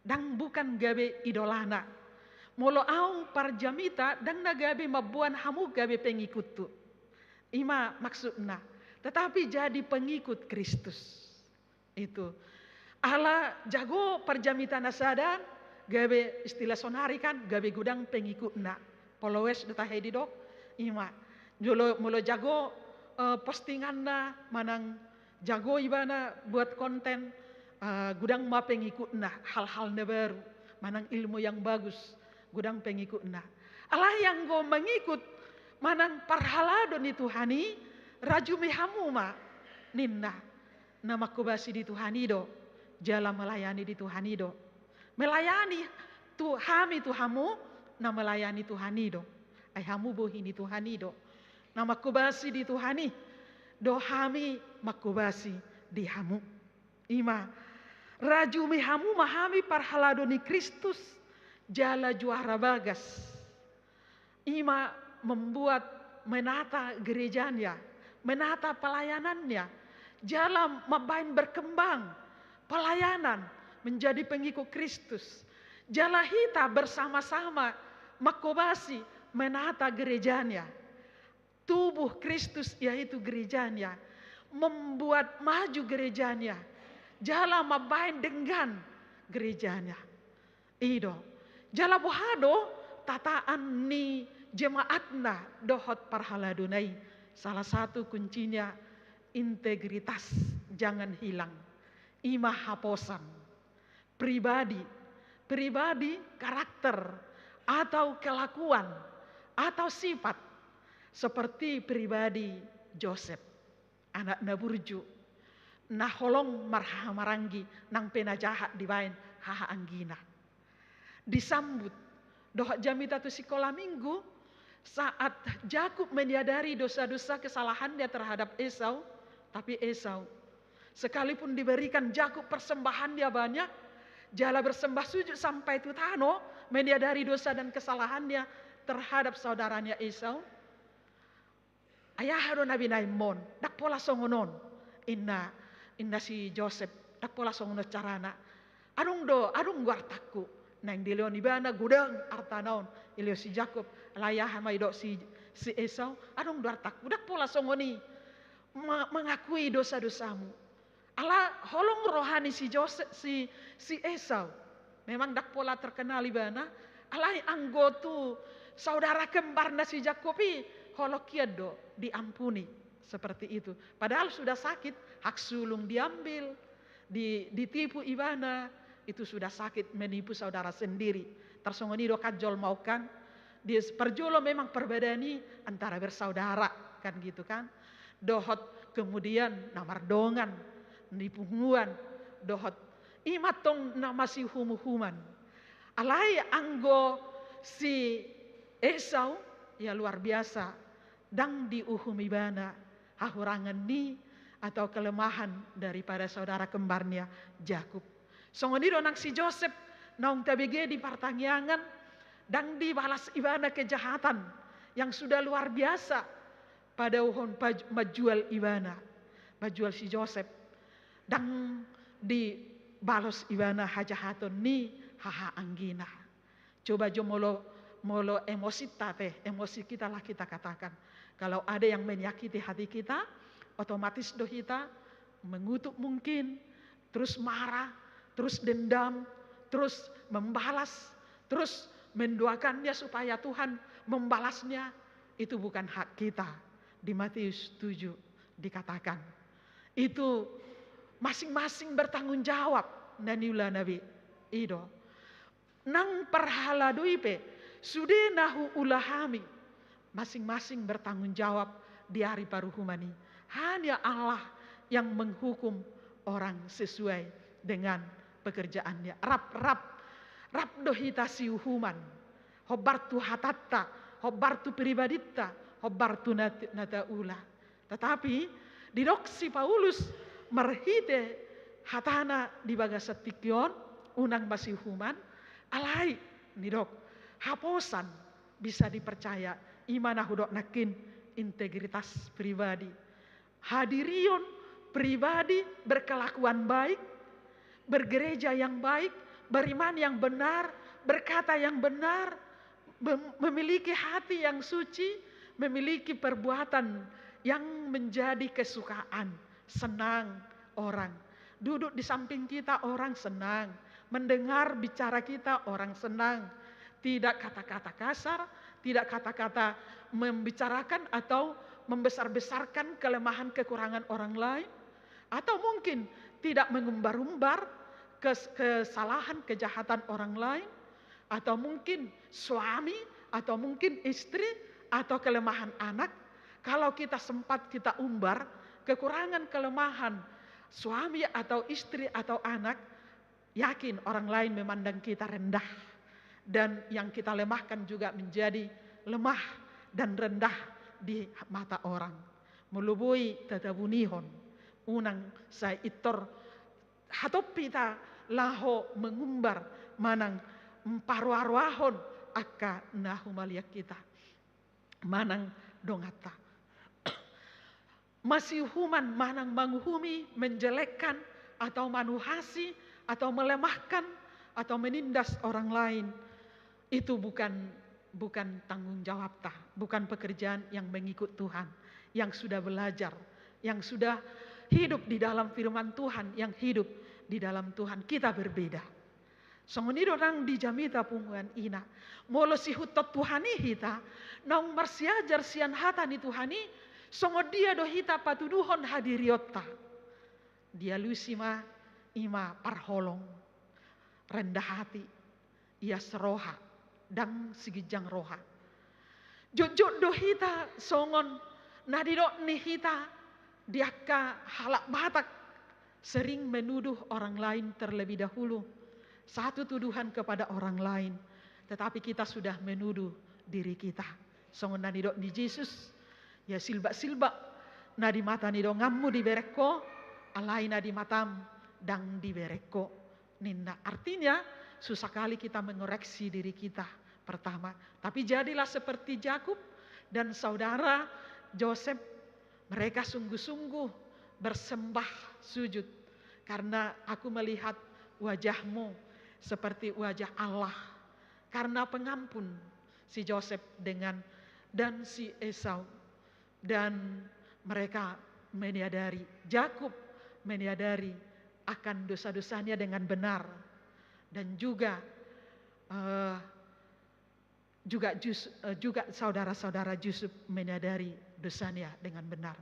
Ndang bukan gabe idolana. Molo au parjamita ndang na gabe mamboan hamu gabe pengikutku. Ima maksudna. Tetapi jadi pengikut Kristus. Itu. Ala jago parjamitana sada, gabe istilah sonari kan, gabe godang pengikutna. Followers do tahe didok, ima. Jolo molo jago eh, postinganna manang jago ibana buat konten, eh, godang ma pengikutna, hal-hal na baru manang ilmu yang bagus, godang pengikutna. Alai anggo mangikut manang parhalado ni Tuhan i, rajumi hamu ma ninna. Na mangkobasi di Tuhan i do, jala melayani di Tuhan i do. Melayani tu hami tu hamu, na melayani Tuhan i do. Ai hamu bohi ni Tuhan i do. Na mangkobasi di Tuhan i do hami mangkobasi di hamu. Ima, rajumi hamu ma hami parhalado ni Kristus, Jala juara bagas. Ima membuat menata gerejanya, menata pelayanannya, jala mambaen berkembang pelayanan menjadi pengikut Kristus. Jala hita bersama-sama mangkobasi menata gerejanya. Tubuh Kristus, yaitu gerejanya, membuat maju gerejanya, jala mambaen denggan gerejanya. I do. Jala boha do tataan ni jemaatna dohot parhaladona i? Salah satu kuncinya integritas, jangan hilang. Ima haposan pribadi, pribadi, karakter, atau kelakuan, atau sifat seperti pribadi Josep, anak na burju, na holong marhahamaranggi, nang pe na jahat dibaen hahaanggina. Disambut dohot jamita tu sikola minggu, saat Jakub menyadari dosa-dosa kesalahannya terhadap Esau, tapi Esau, sekalipun diberikan Jakub persembahannya banyak, jala bersembah sujud sampai tu tano, menyadari dosa dan kesalahannya terhadap saudaranya Esau, "Ai aha do na binaenmon? Ndang pola songon on," inna, inna si Josep, "ndang pola songon on carana. Adong do, adong do artangku." Naeng dilehon ibana godang artana on, dilehon si Jakub. Alai aha ma didok si, si Esau? "Adong do artangku, ndang pola songon i ma-, mengakui dosa-dosamu." Ala holong roha ni si Josep, si, si Esau. Memang ndang pola terkenal ibana, alai anggo tu saudara kembarna si Jakub i, holong hian do diampuni. Seperti itu. Padahal sudah sakit, hak sulung diambil, di-, ditipu ibana, itu sudah sakit menipu saudara sendiri. Tarsongon i do kan jolma on kan. Di parjolo memang perbedaan i antara bersaudara, kan gitu kan. Dohot kemudian na mardongan, di punguan, dohot ima tong na masiuhum-uhuman. Alai anggo si Esau, ya luar biasa, ndang diuhum ibana hahurangan ni atau kelemahan daripada saudara kembarnya Jakub. Songon i do nang si Josep, naung tabege di partangiangan, ndang dibalas ibana kejahatan yang sudah luar biasa, padauhon paj-, manjual ibana, manjual si Josep. Ndang dibalos ibana hajahaton ni hahaanggina. Coba jo molo, molo emosi ta te, emosi kita lah kita katakan. Kalau ada yang menyakiti hati kita, otomatis do hita mengutuk mungkin, terus marah, terus dendam, terus membalas, terus mendoakannya supaya Tuhan membalasnya. Itu bukan hak kita. Di Matius tujuh dikatakan, itu masing-masing bertanggung jawab na niulana be. I do. Nang parhalado i pe, sude na huula hami, masing-masing bertanggung jawab di ari paruhuman i. Hanya Allah yang menghukum orang sesuai dengan pekerjaannya. Rap, rap, rap do hita siuhuman. Hombar tu hatanta, hombar tu pribadinta, hombar tu na, na taula. Tetapi, didok si Paulus, marhite hatana di bagasan tingki on, unang masiuhuman, alai, nidok, haposan bisa dipercaya, ima na hudok nangkin, integritas pribadi. Hadirion pribadi berkelakuan baik, bergereja yang baik, beriman yang benar, berkata yang benar, mem-, memiliki hati yang suci, memiliki perbuatan yang menjadi kesukaan, senang orang. Duduk di samping kita orang senang, mendengar bicara kita orang senang. Tidak kata-kata kasar, tidak kata-kata membicarakan atau membesar-besarkan kelemahan kekurangan orang lain, atau mungkin tidak mengumbar-umbar kes-, kesalahan kejahatan orang lain, atau mungkin suami, atau mungkin istri, atau kelemahan anak. Kalau kita sempat kita umbar kekurangan kelemahan suami atau istri atau anak, yakin orang lain memandang kita rendah. Dan yang kita lemahkan juga menjadi lemah dan rendah di mata orang. Molo boi tatabunihon, unang sai pintor hatompa hita laho mengumbar manang mparoaroahon angka na humaliang hita manang donganta. Masiuhuman manang manguhumi, menjelekkan, atau manuhasi, atau melemahkan, atau menindas orang lain, itu bukan bukan tanggung jawabta, bukan pekerjaan yang mengikut Tuhan, yang sudah belajar, yang sudah hidup di dalam firman Tuhan, yang hidup di dalam Tuhan. Kita berbeda. Songon i do nang di jamita punguan ina. Molo sihuthon Tuhan i hita, naung marsiajar sian hata ni Tuhan i, songon dia do hita patuduhon hadirionta. Dialusi ma, ima parholong, rendah hati, ias roha, ndang siginjang roha. Jotjot do hita songon na nidok ni hita di angka halak Batak, sering menuduh orang lain terlebih dahulu. Satu tuduhan kepada orang lain, tetapi kita sudah menuduh diri kita. Songon na nidok ni Jesus, ia silbaksilbak na di mata ni donganmu dibereng ho, alai na di matam ndang dibereng ho, ninna. Artinya, susah kali kita mengoreksi diri kita pertama. Tapi jadilah seperti Yakub dan saudara Joseph, mereka sungguh-sungguh bersembah sujud, karena aku melihat wajahmu seperti wajah Allah. Karena pengampun si Joseph dengan, dan si Esau. Dan mereka menyadari, Yakub menyadari akan dosa-dosanya dengan benar. Dan juga, eh, juga Yus-, eh, juga saudara-saudara Yusuf menyadari dosanya dengan benar.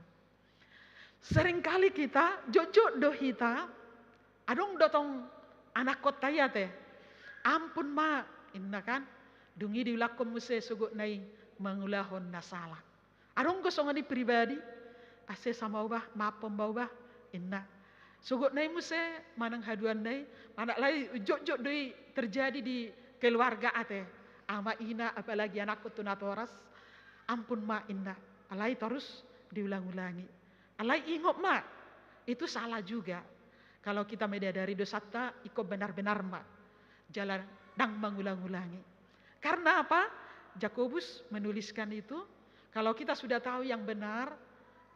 Seringkali kita, jotjot do hita, adong do tong anakkonta i ate. Ampun ma, inna kan, dung i diulakhon muse sogotna i mangulahon na sala. Adong do songon i pribadi, ase sama au bah, maaf ma au bah, inna. Sogotna i muse manang haduanna i, manang alai jotjot do i terjadi di keluarga ate. Ama, ina, apalagi anakkon tu natoras, ampun ma, inna. Alai torus diulang-ulangi. Alai ingot ma, itu salah juga. Kalau kita menyadari dosanta, ingkon benar-benar ma jala ndang mangulang-ulangi. Karena apa? Jakobus menuliskan itu, kalau kita sudah tahu yang benar,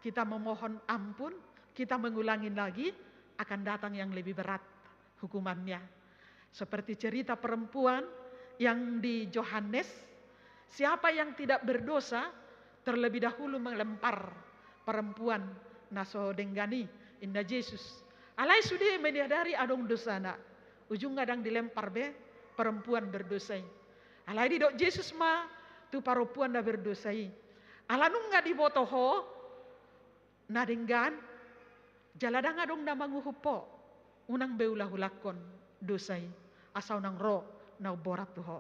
kita memohon ampun, kita mengulangi lagi, akan datang yang lebih berat hukumannya. Seperti cerita perempuan yang di Yohanes, siapa yang tidak berdosa, terlebih dahulu melempar perempuan na so denggan i, inna Jesus. Alai sude menyadari adong dosana, ujungna ndang dilempar be perempuan berdosa i. Alai didok Jesus ma tu parompuan na berdosa i, ala nunga diboto ho na denggan, jala ndang adong na manguhup ho, unang be ulang-ulangkon dosa i, asa unang ro na umborat tu ho.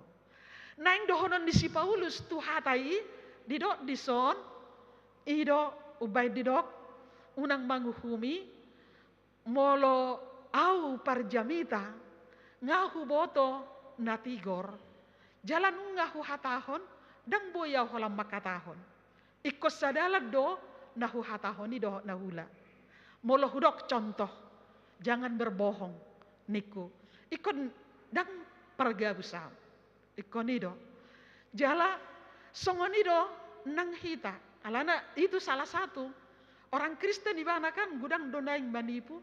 Naeng dohonon ni si Paulus tu hata i, didok dison, i do umbaen didok, unang manguhumi, molo au parjamita, nga huboto na tigor, jala nunga huhatahon, ndang boi au holan mangkatahon. Ingkon sadalan do na huhatahon i dohot na huula. Molo hudok contoh, jangan berbohong, ningku. Ingkon ndang pargabus au. Ingkon i do. Jala songon i do nang hita. Alana itu salah satu. Orang Kristen ibana kan godang do naeng manipu.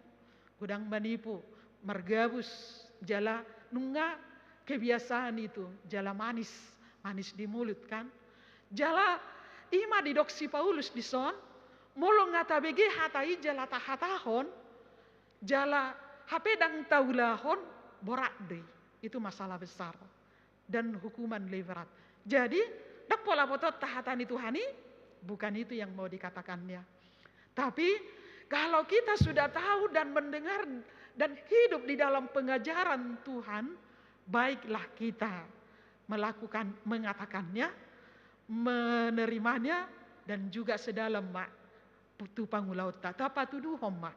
Godang manipu, margabus, jala nunga kebiasaan itu, jala manis, manis di mulut kan. Jala i ma didok si Paulus dison, molo nga tabege hata i jala tahatahon, jala hape ndang taulahon, borat do i. Itu masalah besar. Dan hukuman lebih berat. Jadi, ndang pola botoonta hata ni Tuhan i, bukan itu yang mau dikatakannya. Tapi, kalau kita sudah tahu dan mendengar dan hidup di dalam pengajaran Tuhan, baiklah kita melakukan, mengatakannya, menerimanya, dan juga sedalan ma tu pangulaonta, tapatuduhon ma.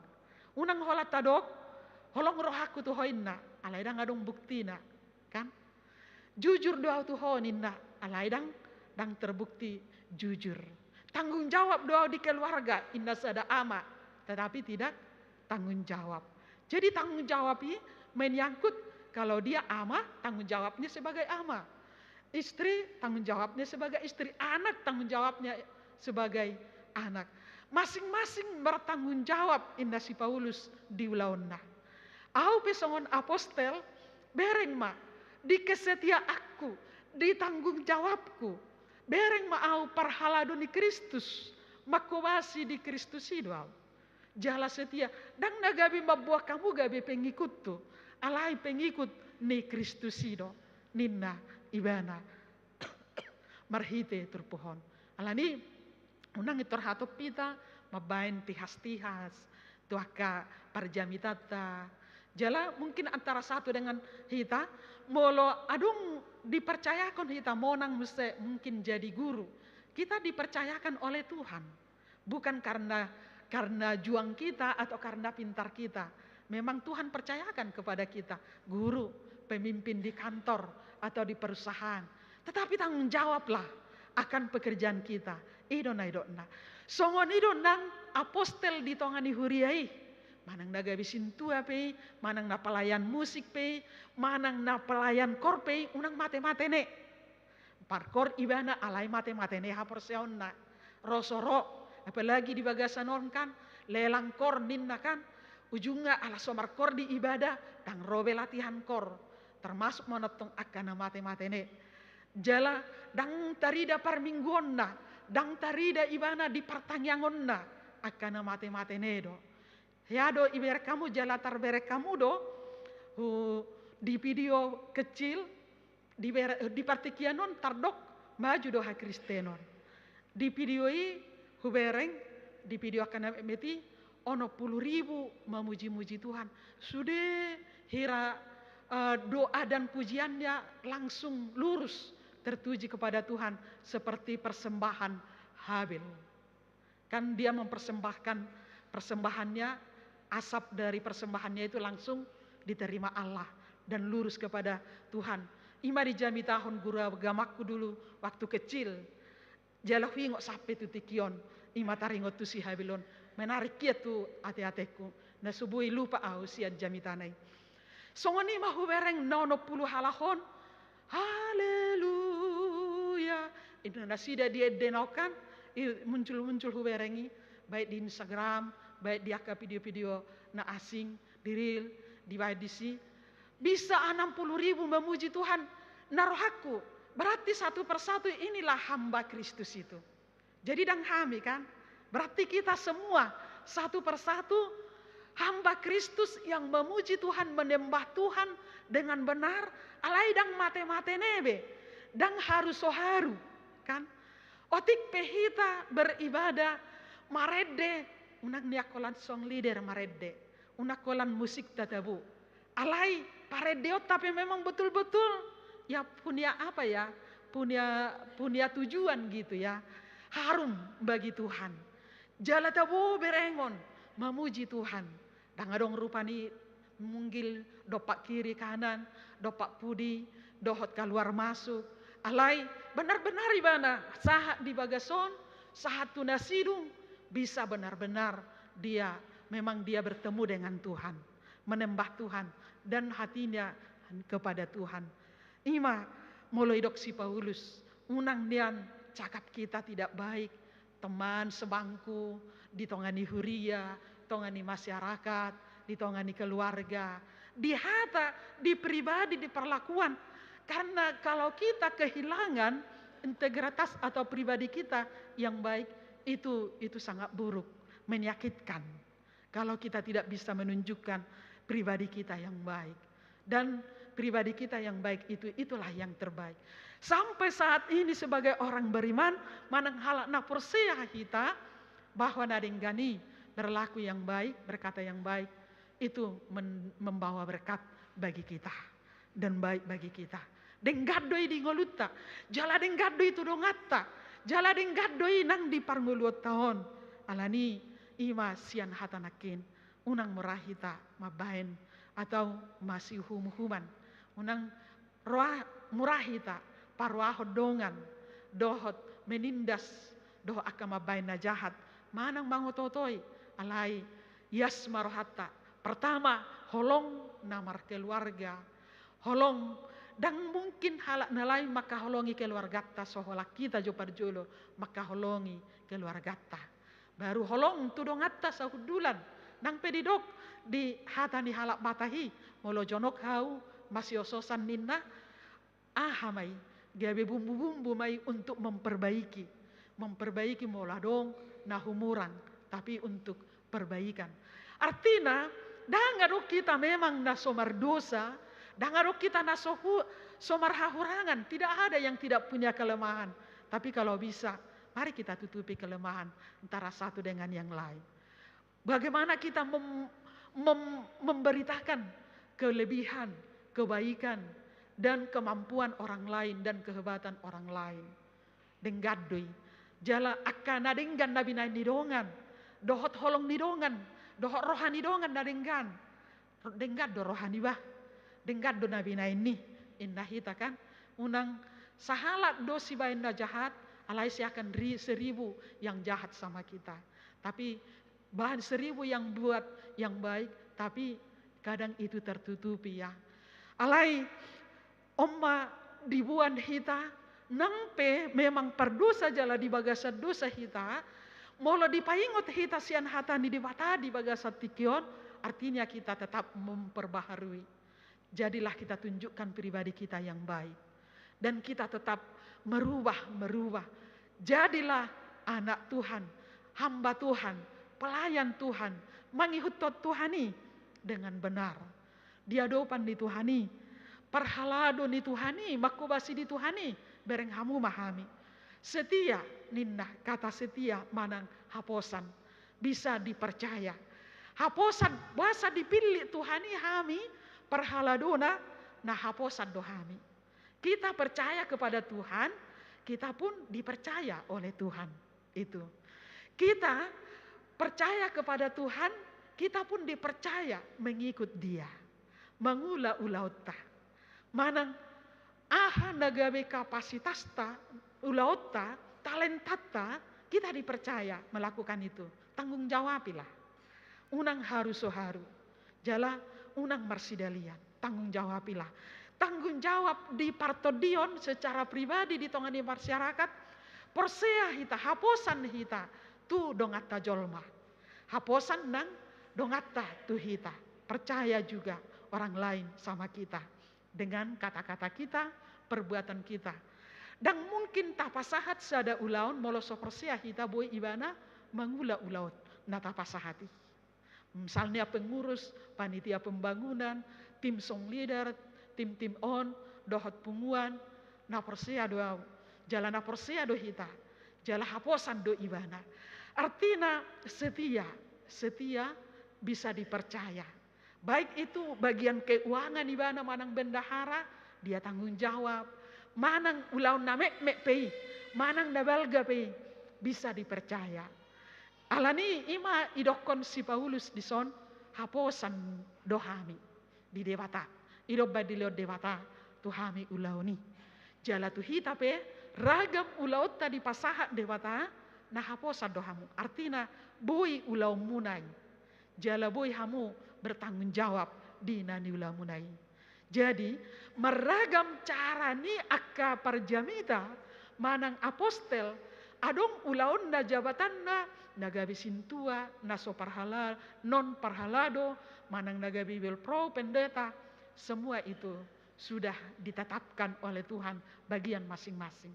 Unang holan tadok, holong rohangku tu ho inna, alai ndang adong buktina, kan? Jujur do au tu ho ninna, alai ndang, ndang terbukti jujur. Tanggung jawab do au di keluarga, inna sada ama, tetapi tidak tanggung jawab. Jadi tanggung jawab i menyangkut Kalau dia ama, tanggung jawabnya sebagai ama. Istri, tanggung jawabnya sebagai istri. Anak, tanggung jawabnya sebagai anak. Masing-masing bertanggung jawab, inna si Paulus di ulaonna. Au pe songon apostel, bereng ma di kesetiaanku, di tanggung jawabku. Bereng ma au parhalado ni Kristus, mangkobasi di Kristus i do au. Jala setia, ndang na gabe mamboan hamu gabe pengikutku, alai pengikut ni Kristus i do, ninna ibana marhite turpuk on. Alani, unang intor hatop hita mambaen tihas-tihas tu angka parjamitanta. Jala mungkin antara satu dengan hita, molo adong dipercayakan hita monang muse mungkin jadi guru. Kita dipercayakan oleh Tuhan. Bukan karena, karena juang kita atau karena pintar kita. Memang Tuhan percayakan kepada kita guru, pemimpin di kantor atau di perusahaan. Tetapi tanggung jawablah akan pekerjaan kita. I do na nidokna. Songon i do nang apostel di tonga ni huria i. Manang na gabe sintua pe i, manang na pelayan musik pe i, manang na pelayan kor pe i, unang mate-mate ne. Parkor ibana alai mate-mate ne haporseaonna. Ro so ro, apalagi di bagasan on kan, lelang kor ninna kan, ujungna ala so markor di ibadah, ndang ro be latihan kor. Termasuk ma on tong angka na mate-mate ne. Jala ndang tarida parmingguonna, ndang tarida ibana di partangiangonna, angka na mate-mate ne do. Hea do iberek hamu jala tarberek hamu do, hu, di video kecil, di ber-, di partingkian on tardok maju do hakristenon. Di video i hubereng, di video angka na metmet i, onom pulu ribu mamuji-muji Tuhan. Sude hira, eh, doa dan pujiannya langsung lurus tertuju kepada Tuhan seperti persembahan Habel. Kan dia mempersembahkan persembahannya, asap dari persembahannya itu langsung diterima Allah dan lurus kepada Tuhan. I ma dijamitahon guru agamangku dulu waktu kecil. Jala huingot sampe tu tingki on, i ma taringot tu si Habel on, menarik ia tu ate-atengku. Na so boi lupa au sian jamitana i. Songon i ma hubereng na onom pulu halak on, haleluya. Inna nasida di endena on kan, i muncul-muncul hubereng i, baik di Instagram, baik di angka video-video na asing, di reel, dibaen disi. Bisa anam puluh ribu memuji Tuhan, na rohangku. Berarti satu persatu inilah hamba Kristus itu. Jadi ndang hami kan, berarti kita semua satu persatu hamba Kristus yang memuji Tuhan, menyembah Tuhan dengan benar, alai ndang mate-mate ne be, ndang haru so haru kan. Otik pe hita beribadah, marende, unang nian holan song leader marende, unang holan musikta tabo. Alai parendeonta pe memang betul-betul ya punya apa ya, punya, punya tujuan gitu ya. Harum bagi Tuhan. Jala tabo berengon mamuji Tuhan. Ndang adong rupani munggil dompak kiri kanan, dompak pudi, dohot kaluar masuk. Alai benar-benar ibana sahat di bagas on, sahat tu na sidung, bisa benar-benar dia, memang dia bertemu dengan Tuhan, menembah Tuhan, dan hatinya kepada Tuhan. I ma molo didok si Paulus, unang nian cakap kita tidak baik, teman sebangku, di tonga ni huria, tonga ni masyarakat, di tonga ni keluarga, di hata, di pribadi, di perlakuan. Karena kalau kita kehilangan integritas atau pribadi kita yang baik, itu, itu sangat buruk, menyakitkan. Kalau kita tidak bisa menunjukkan pribadi kita yang baik. Dan pribadi kita yang baik itu, itulah yang terbaik. Sampai saat ini sebagai orang beriman, manang halak na porsea hita, bahwa na denggan i berlaku yang baik, berkata yang baik, itu men-, membawa berkat bagi kita dan baik bagi kita. Denggan do i di ngolunta, jala denggan do i tu donganta, jala denggan do i nang di parngoluonta on. Alani i ma sian hata nangkin, unang mura hita mambaen atau masiuhum-uhuman. Unang roa-, mura hita paroahon dongan dohot menindas dohot angka mambaen na jahat manang mangoto-otoi, alai ias ma rohanta. Pertama, holong na markeluarga, Holong, ndang mungkin halak na lain mangkaholongi keluarganta so holan hita jo parjolo mangkaholongi keluarganta. Baru holong tu donganta sahundulan, nang pe didok di hata ni halak Batak i, molo jonok hau masiososan ninna, aha ma i, gabe bumbu-bumbu ma i untuk memperbaiki. Memperbaiki molo adong na humurang, tapi untuk perbaikan. Artina, ndang adong hita memang na so mardosa, ndang adong hita na so hu-, so marhahurangan, tidak ada yang tidak punya kelemahan. Tapi kalau bisa, mari kita tutupi kelemahan antara satu dengan yang lain. Bagaimana kita mem-, mem-, memberitakan kelebihan, kebaikan, dan kemampuan orang lain dan kehebatan orang lain. Denggan do i. Jala angka na denggan na binahen ni dongan, dohot holong ni dongan, dohot roha ni dongan na denggan. Denggan do roha ni bah. Denggan do na binahen i. Inna hita kan. Unang sahalak do sibahen na jahat, alai siakan ri-, seribu yang jahat sama kita. Tapi bahan seribu yang buat yang baik, tapi kadang itu tertutupi ya. Alai, on ma diboan hita, nang pe memang pardosa jala di bagasan dosa hita, molo dipaingot hita sian hata ni Debata di bagasan tingki on, artinya kita tetap memperbaharui. Jadilah kita tunjukkan pribadi kita yang baik. Dan kita tetap merubah-merubah. Jadilah anak Tuhan, hamba Tuhan, pelayan Tuhan, mangihuthon Tuhan i dengan benar. Di adopan ni Tuhan i, parhalado ni Tuhan i, manghobasi di Tuhan i, bereng hamu ma hami. Setia, ninna, kata setia manang haposan, bisa dipercaya. Haposan, boasa dipillit Tuhan i hami parhaladona, na haposan do hami. Kita percaya kepada Tuhan, kita pun dipercaya oleh Tuhan. Itu. Kita percaya kepada Tuhan, kita pun dipercaya mengikut Dia. Mangula ulaonta. Manang aha na gabe kapasitasta, ulaonta, talentanta, kita dipercaya melakukan itu. Tanggung jawabilah. Unang haru so haru. Jala unang marsidalian. Tanggung jawabilah. Tanggung jawab di partondion secara pribadi di tonga ni masyarakat. Porsea hita, haposan hita tu donganta jolma. Haposan nang donganta tu hita. Percaya juga orang lain sama kita. Dengan kata-kata kita, perbuatan kita. Ndang mungkin tapasahat sada ulaon molo so porsea hita boi ibana mangula ulaon na tapasahat i. Misalnya pengurus, panitia pembangunan, tim song leader, tim-tim on, dohot punguan, na porsea do au. Jala na porsea do hita. Jala haposan do ibana. Artina setia, setia bisa dipercaya. Baik itu bagian keuangan ibana manang bendahara, dia tanggung jawab. Manang ulaon na metmet pe i, manang na balga pe i, bisa dipercaya. Alani i ma idokkon si Paulus dison, haposan do hami di Debata. I do umbahen dilehon Debata tu hami ulaon i. Jala tu hita pe, ragam ulaonta dipasahat Debata, na haposan do hamu. Artina, boi ulaonmuna i. Jala boi hamu bertanggung jawab di na niulamuna i. Jadi, marragam cara ni angka parjamita manang apostel, adong ulaonna jabatanna, na gabe sintua, na so parhala-, non parhalado, manang na gabe bel pro pendeta, semua itu sudah ditetapkan oleh Tuhan bagian masing-masing.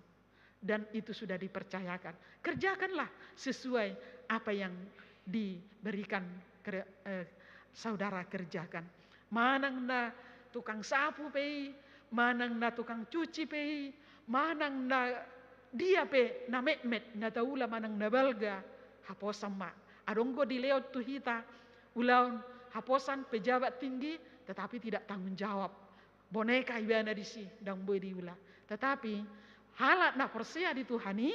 Dan itu sudah dipercayakan. Kerjakanlah sesuai apa yang diberikan kere-, eh, saudara kerjakan. Manang na tukang sapu pe i, manang na tukang cuci pe i, manang na dia pe na metmet, na taula manang na balga, haposan ma. Adong do dilehon tu hita ulaon haposan pejabat tinggi, tetapi tidak tanggung jawab. Boneka ibana disi, ndang boi diula. Tetapi, halak na porsea di Tuhan i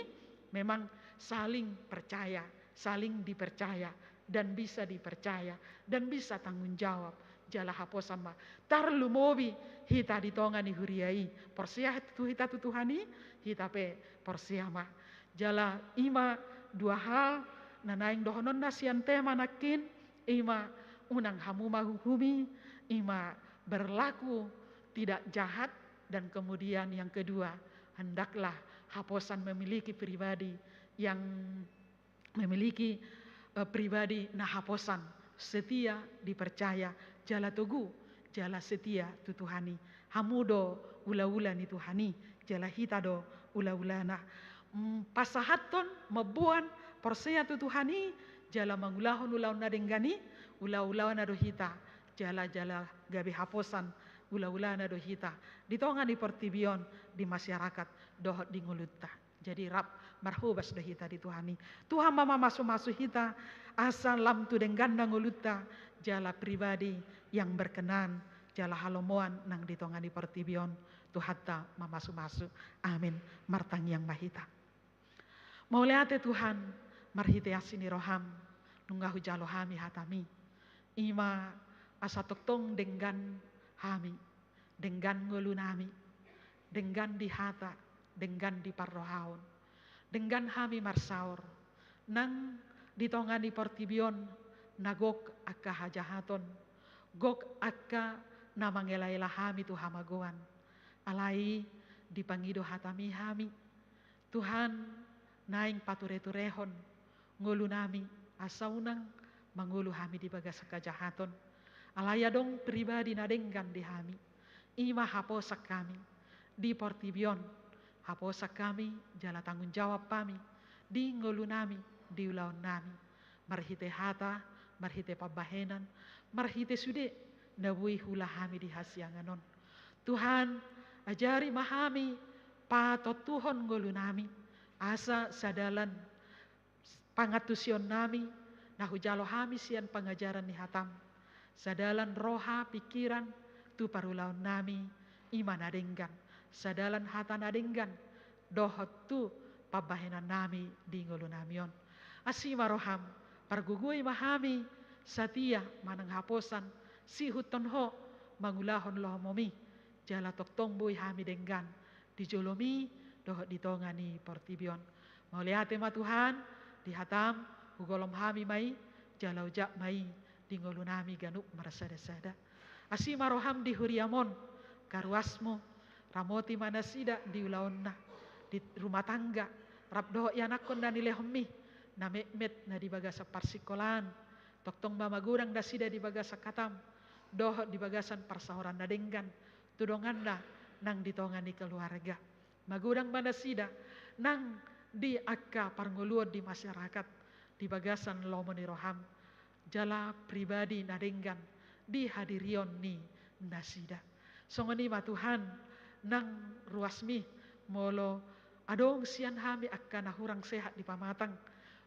memang saling percaya, saling dipercaya, dan bisa dipercaya, dan bisa tanggung jawab. Jala haposan ma. Tarlumobi hita di tonga ni huria i. Porsea tu hita tu Tuhan i, hita pe porsea ma. Jala i ma dua hal na naeng dohononna sian tema nangkin, i ma unang hamu manghuhumi, i ma berlaku tidak jahat, dan kemudian yang kedua, hendaklah haposan memiliki pribadi yang memiliki, eh, pribadi na haposan, setia, dipercaya, jala togu, jala setia tu Tuhan i. Hamu do ulaula ni Tuhan i, jala hita do ulaulana. Mm, pasahathon, mamboan, porsea tu Tuhan i, jala mangulahon ulaon na denggan i, ulaulana do hita, jala, jala gabe haposan ulaulana do hita di tonga ni portibi on, di masyarakat dohot di ngolunta. Jadi rap marhobas do hita di Tuhan i. Tuhan ma mamasumasu hita asa lam tu dengganna ngolunta, jala pribadi yang berkenan, jala halomoan nang di tonga ni portibi on. Tuhanta mamasumasu. Amin. Martangiang ma hita. Mauliate Tuhan, marhite asi ni roham, nunga hujalo hami hatam i. I ma asa tongtong denggan hami, denggan ngolunami, denggan di hata, denggan di parrohaon, denggan hami marsaor, nang di tonga ni portibi on na gok angka hajahaton, gok angka na mangelaela hami tu hamagoan. Alai dipangido hatami hami, Tuhan, naeng patureturehon ngolunami, asa unang mangolu hami di bagasan hajahaton. Alai adong pribadi na denggan di hami, i ma haposan hami di portibi on, haposan hami jala tanggung jawab hami di ngolunami, di ulaonnami, marhite hata, marhite pambahenan, marhite sude na boi huula hami di hasiangan on. Tuhan, ajari ma hami patontuhon ngolunami, asa sadalan pangantusionnami na hujalo hami sian pangajaran ni hatam, sadalan roha pikiran tu parulaonnami, i ma na denggan, sadalan hata na denggan, dohot tu pambahenannami di ngolunami on. Asi ma roham, pargogoi ma hami satia manang haposan siihuthon Ho mangulahon lomomi, jala tongtong boi hami denggan di jolomi dohot di tonga ni portibi on. Mauliate ma Tuhan, di hatam hugolom hami ma i, jala ojak ma i di ngolunami ganup marsadasada. Asi ma roham di huriam on, karuasmu, ramoti ma nasida di ulaonna, di rumah tangga, rap dohot ianakhon na nilehonmi, na metmet na di bagasan parsikolaan, tongtong ma magodang nasida di bagasan hatam, dohot di bagasan parsaoran na denggan tu donganna nang di tonga ni keluarga. Magodang ma nasida nang di angka parngoluon di masyarakat, di bagasan lomo ni roham, jala pribadi na denggan di hadirion ni nasida. Songon i ma Tuhan, nang ruasmi, molo adong sian hami angka na hurang sehat di pamatang,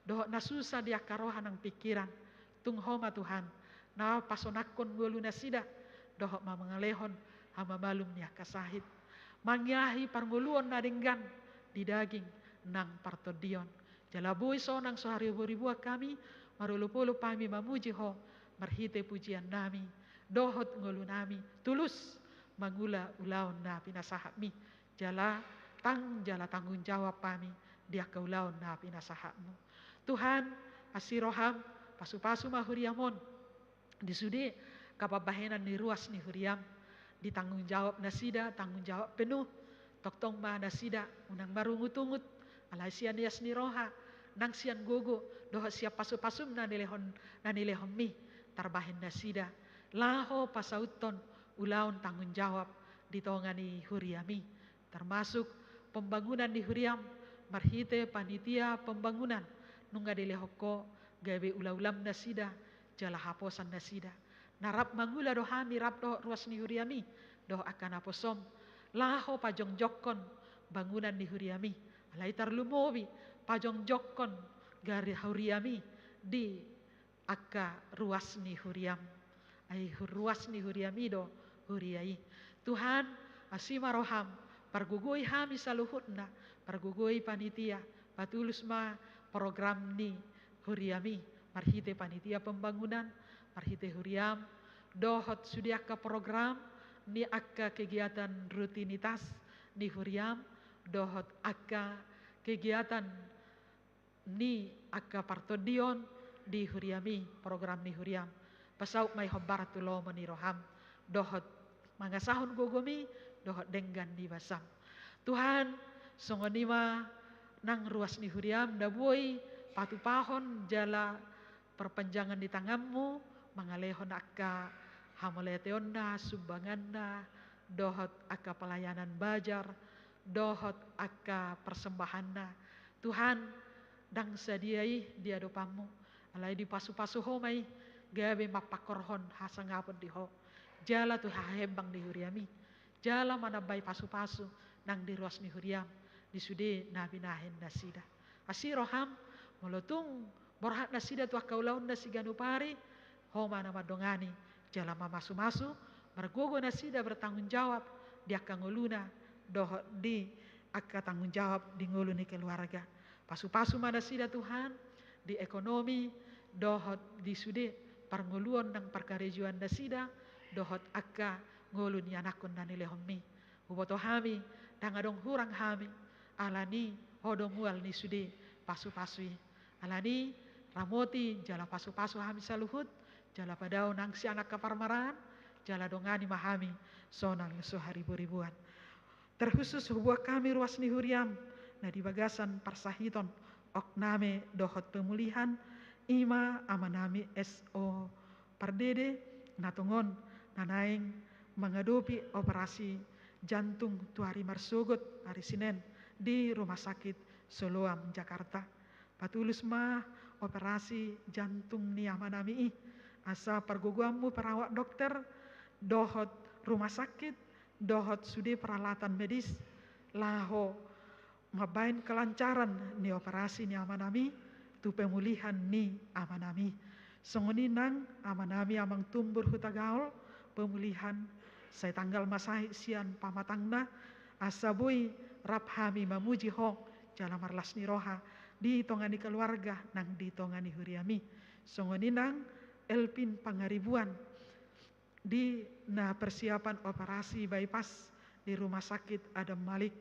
dohot na susa di angka roha nang pikiran, tung Ho ma Tuhan na pasonangkon ngolu nasida, dohot ma mangalehon hamamalum ni angka sahit, mangiahi parngoluon na denggan di daging nang partondion. Jala boi sonang so hariboriboan hami, marolopolop hami mamuji Ho, marhite pujiannami dohot ngolunami, tulus mangula ulaon na pinasahatmi, jala tang, jala tanggung jawab hami di angka ulaon na pinasahatmu. Tuhan, asi roham, pasupasu ma huriam on di sude angka pambahenan ni ruas ni huriam, ditanggung jawab nasida tanggung jawab penuh, tongtong ma nasida unang marungutungut, alai sian ias ni roha, nang sian gogo, dohot sian pasupasum na nilehon, na nilehonmi, tarbahen nasida laho pasauthon ulaon tanggung jawab di tonga ni huriami, termasuk pembangunan ni huriam, marhite panitia pembangunan, nunga dilehon Ho gabe ulaulam nasida, jala haposan nasida. Na rap mangula do hami rap dohot ruas ni huriami, dohot angka naposom, laho pajongjongkon bangunan ni huriami, alai tarlumobi pajongjongkon gari huriami di angka ruas ni huriam. Ai hu-, ruas ni huriami do huria i. Tuhan, asi ma roham, pargogoi hami saluhutna, pargogoi panitia, patulus ma program ni huriami, marhite panitia pembangunan, marhite huriam, dohot sude angka program ni angka kegiatan rutinitas ni huriam, dohot angka kegiatan ni angka partondion di huriami, program ni huriam. Pasaut ma i hombar tu lomo ni roham, dohot mangasahon gogomi dohot denggan ni basam. Tuhan, songon i ma nang ruas ni huriam na boi patupahon jala perpanjangan ni tanganmu, mangalehon angka hamauliateonna, sumbanganna, dohot angka pelayanan bazar, dohot angka persembahanna. Tuhan, ndang sadia i di adopanmu, alai dipasupasu Ho ma i, gabe mampangkorhon hasangapon di Ho, jala tu hahembang ni huriami, jala manambai pasupasu nang di ruas ni huriam, di sude na binahen nasida. Asi roham, molo tung borhat nasida tu angka ulaonna siganup ari, Ho ma na mandongani, jala mamasumasu, margogo nasida bertanggung jawab di angka ngoluna, dohot di angka tanggung jawab di ngolu ni keluarga. Pasupasu ma nasida Tuhan, di ekonomi, dohot di sude parngoluon nang parkarejoan nasida, dohot angka ngolu ni anakkon na nilehonmi. Huboto hami, ndang adong hurang hami, alani Ho do mual ni sude pasupasu i. Alani, ramoti jala pasupasu hami saluhut, jala padao nang sian angka parmaraan, jala dongani ma hami sonang so hariboriboan. Terkhusus hubuat hami ruas ni huriam na di bagasan parsahiton, okname dohot pemulihan, i ma amanami S O Pardede, na tongon na naeng mangadopi operasi jantung tu ari marsogot, ari Senen, di Rumah Sakit Soloam, Jakarta. Patulus ma operasi jantung ni amanami i, asa pargogoanmu perawat dokter, dohot rumah sakit, dohot sude peralatan medis, laho mambaen kelancaran ni operasi ni amanami, tu pemulihan ni amanami. Songon i nang amanami Amang Tumbur Hutagaol, pemulihan sai tanggal ma sahit sian pamatangna, asa boi rap hami mamuji Ho, jala marlas ni roha, di tonga ni keluarga nang di tonga ni huriami. Songon i nang Elvin Pangaribuan, di na persiapan operasi bypass di Rumah Sakit Adam Malik.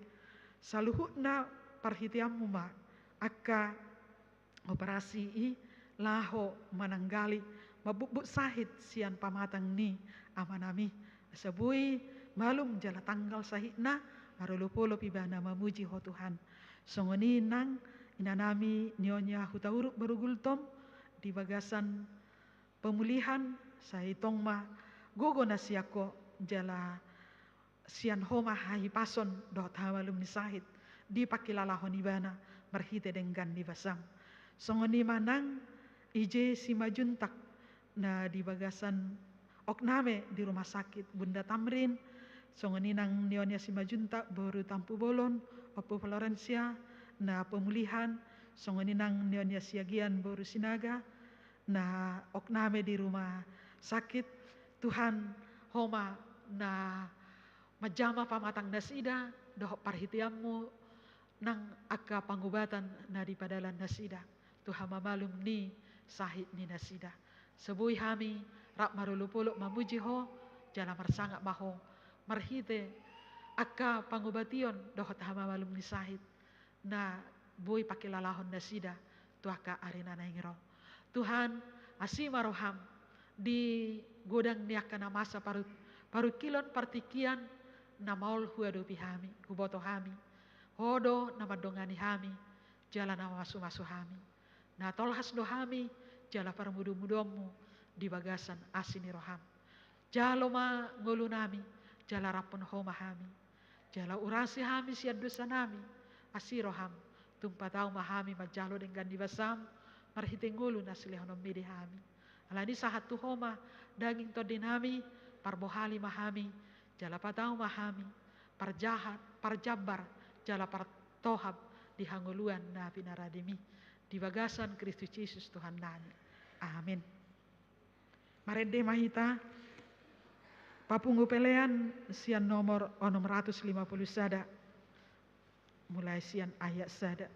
Saluhutna parhiteanmu ma angka operasi i laho mananggali, mambubbut sahit sian pamatang ni amanami. Asa boi malum jala tanggal sahitna, marolopolop ibana mamuji Ho Tuhan. Songon i nang inanami Nyonya Hutauruk boru Gultom, di bagasan pemulihan, sai tong ma gogo na sian Ho, jala sian Ho ma hahipason dohot hamalum ni sahit, dipangkilalahon ibana marhite denggan ni basam. Songon i ma nang I J Simanjuntak, na di bagasan okname di Rumah Sakit Bunda Tamrin, songon i nang Nyonya Simanjuntak boru Tampubolon, Ompu Florencia, na pemulihan, songon i nang Nyonya Siagian boru Sinaga, na okname di rumah sakit. Tuhan, Ho ma na manjama pamatang nasida, dohot parhiteanmu nang angka pangubatan na dipadalan nasida tu hamamalum ni sahit ni nasida. Asa boi hami rap marolopolop mamuji Ho, jala marsangap ma Ho, marhite angka pangubation dohot hamamalum ni sahit na boi pangkilalahon nasida tu angka ari na naeng ro. Tuhan, asi ma roham di godang ni angka na masa paru-, parungkilon partingkian na maol huadopi hami, huboto hami. Ho do na mandongani hami, jala na mamasumasu hami. Na tolhas do hami, jala parmudomudoanmu di bagasan asi ni roham. Jalo ma ngolunami, jala raphon Ho ma hami. Jala urasi hami sian dosanami, asi roham, tumpak tau ma hami manjalo denggan ni basam, marhite ngolu na silehononmi di hami. Alani sahat tu Ho ma daging tondinami, parbohali ma hami, jala patau ma hami, parjahat, parjambar, jala partohap di hangoluan na pinarademi. Di bagasan Kristus Jesus Tuhannami. Amin. Marende ma hita, papungu pelean sian nomor onom ratus lima puluh sada, mulai sian ayat sada.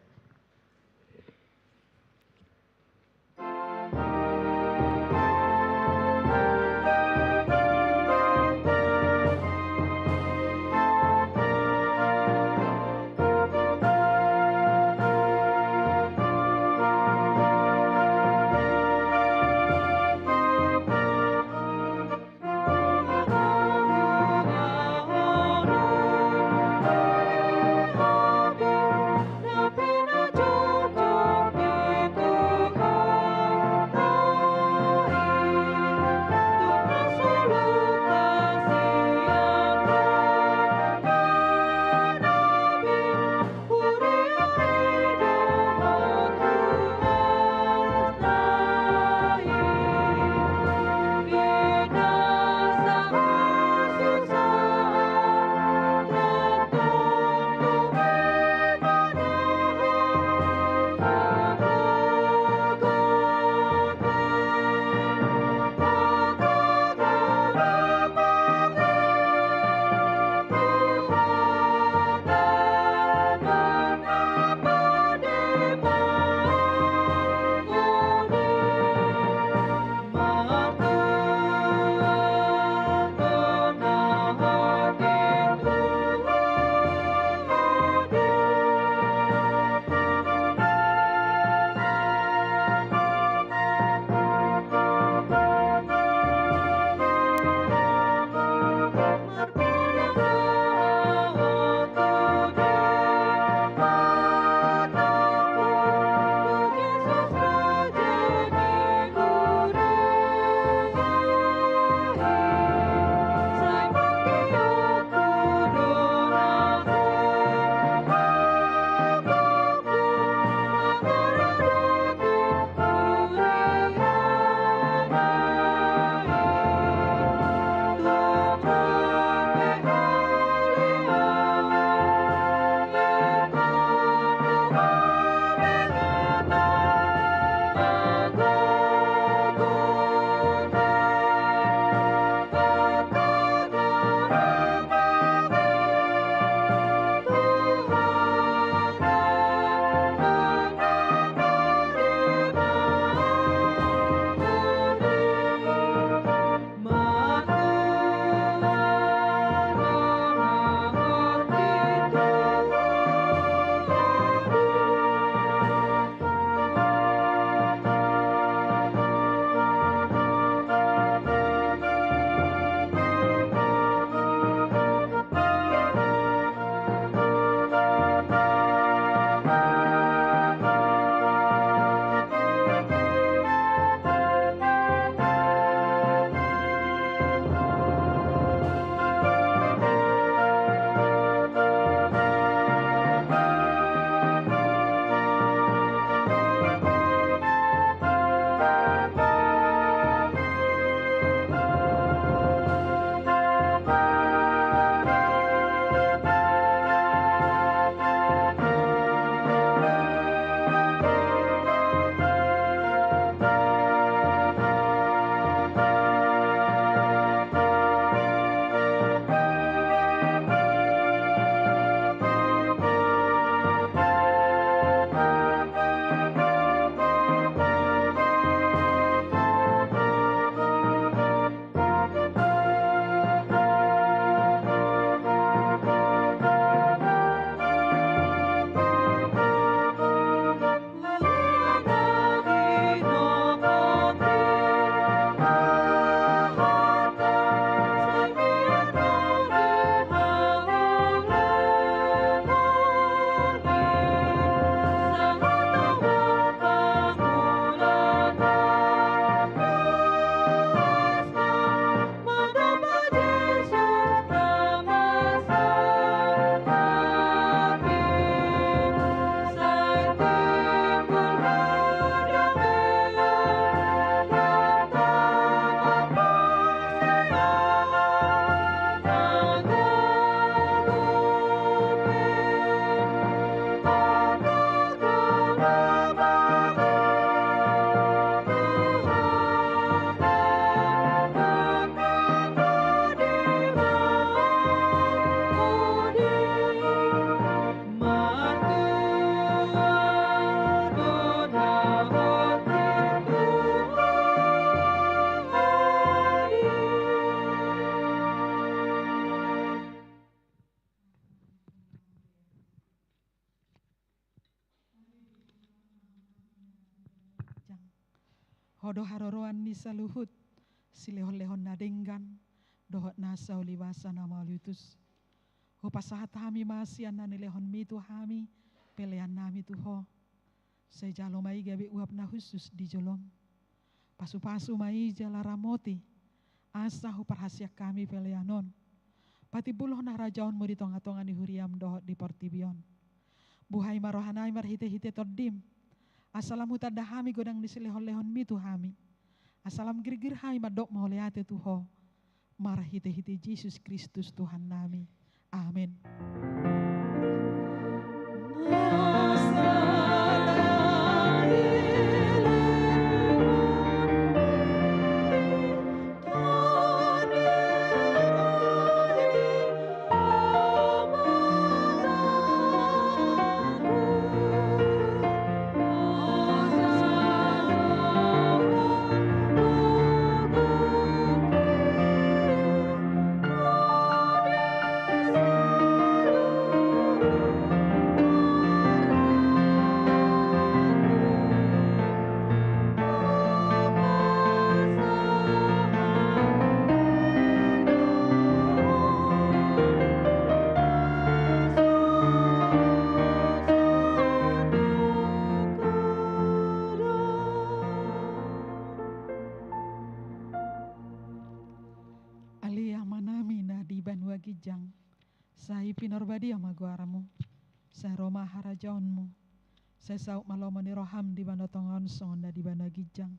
Ho do haroroan ni saluhut silehonlehon na denggan dohot nasa ulibasa na mauliutus. Hupasahat hami ma sian na nilehonmi tu hami peleannami tu Ho. Sai jalo ma i gabe uap na hushus di jolom. Pasupasu ma i jala ramoti, asa huparhasiang hami pelean on patimbulhon harajaonmu di tongatonga ni huriam dohot di portibi on. Buhai ma rohanami marhitehite Tondim, asa lam hutanda hami godang ni silehonlehonmi tu hami, asa lam girgir hami mandok mauliate tu Ho, marhitehite Jesus Kristus Tuhannami. Amen. Ale Amanami na di banua ginjang, sai pinarbadia ma goarmu. Sai ro ma harajaonmu. Sai saut ma lomo ni roham di banua tonga on songon na di banua ginjang.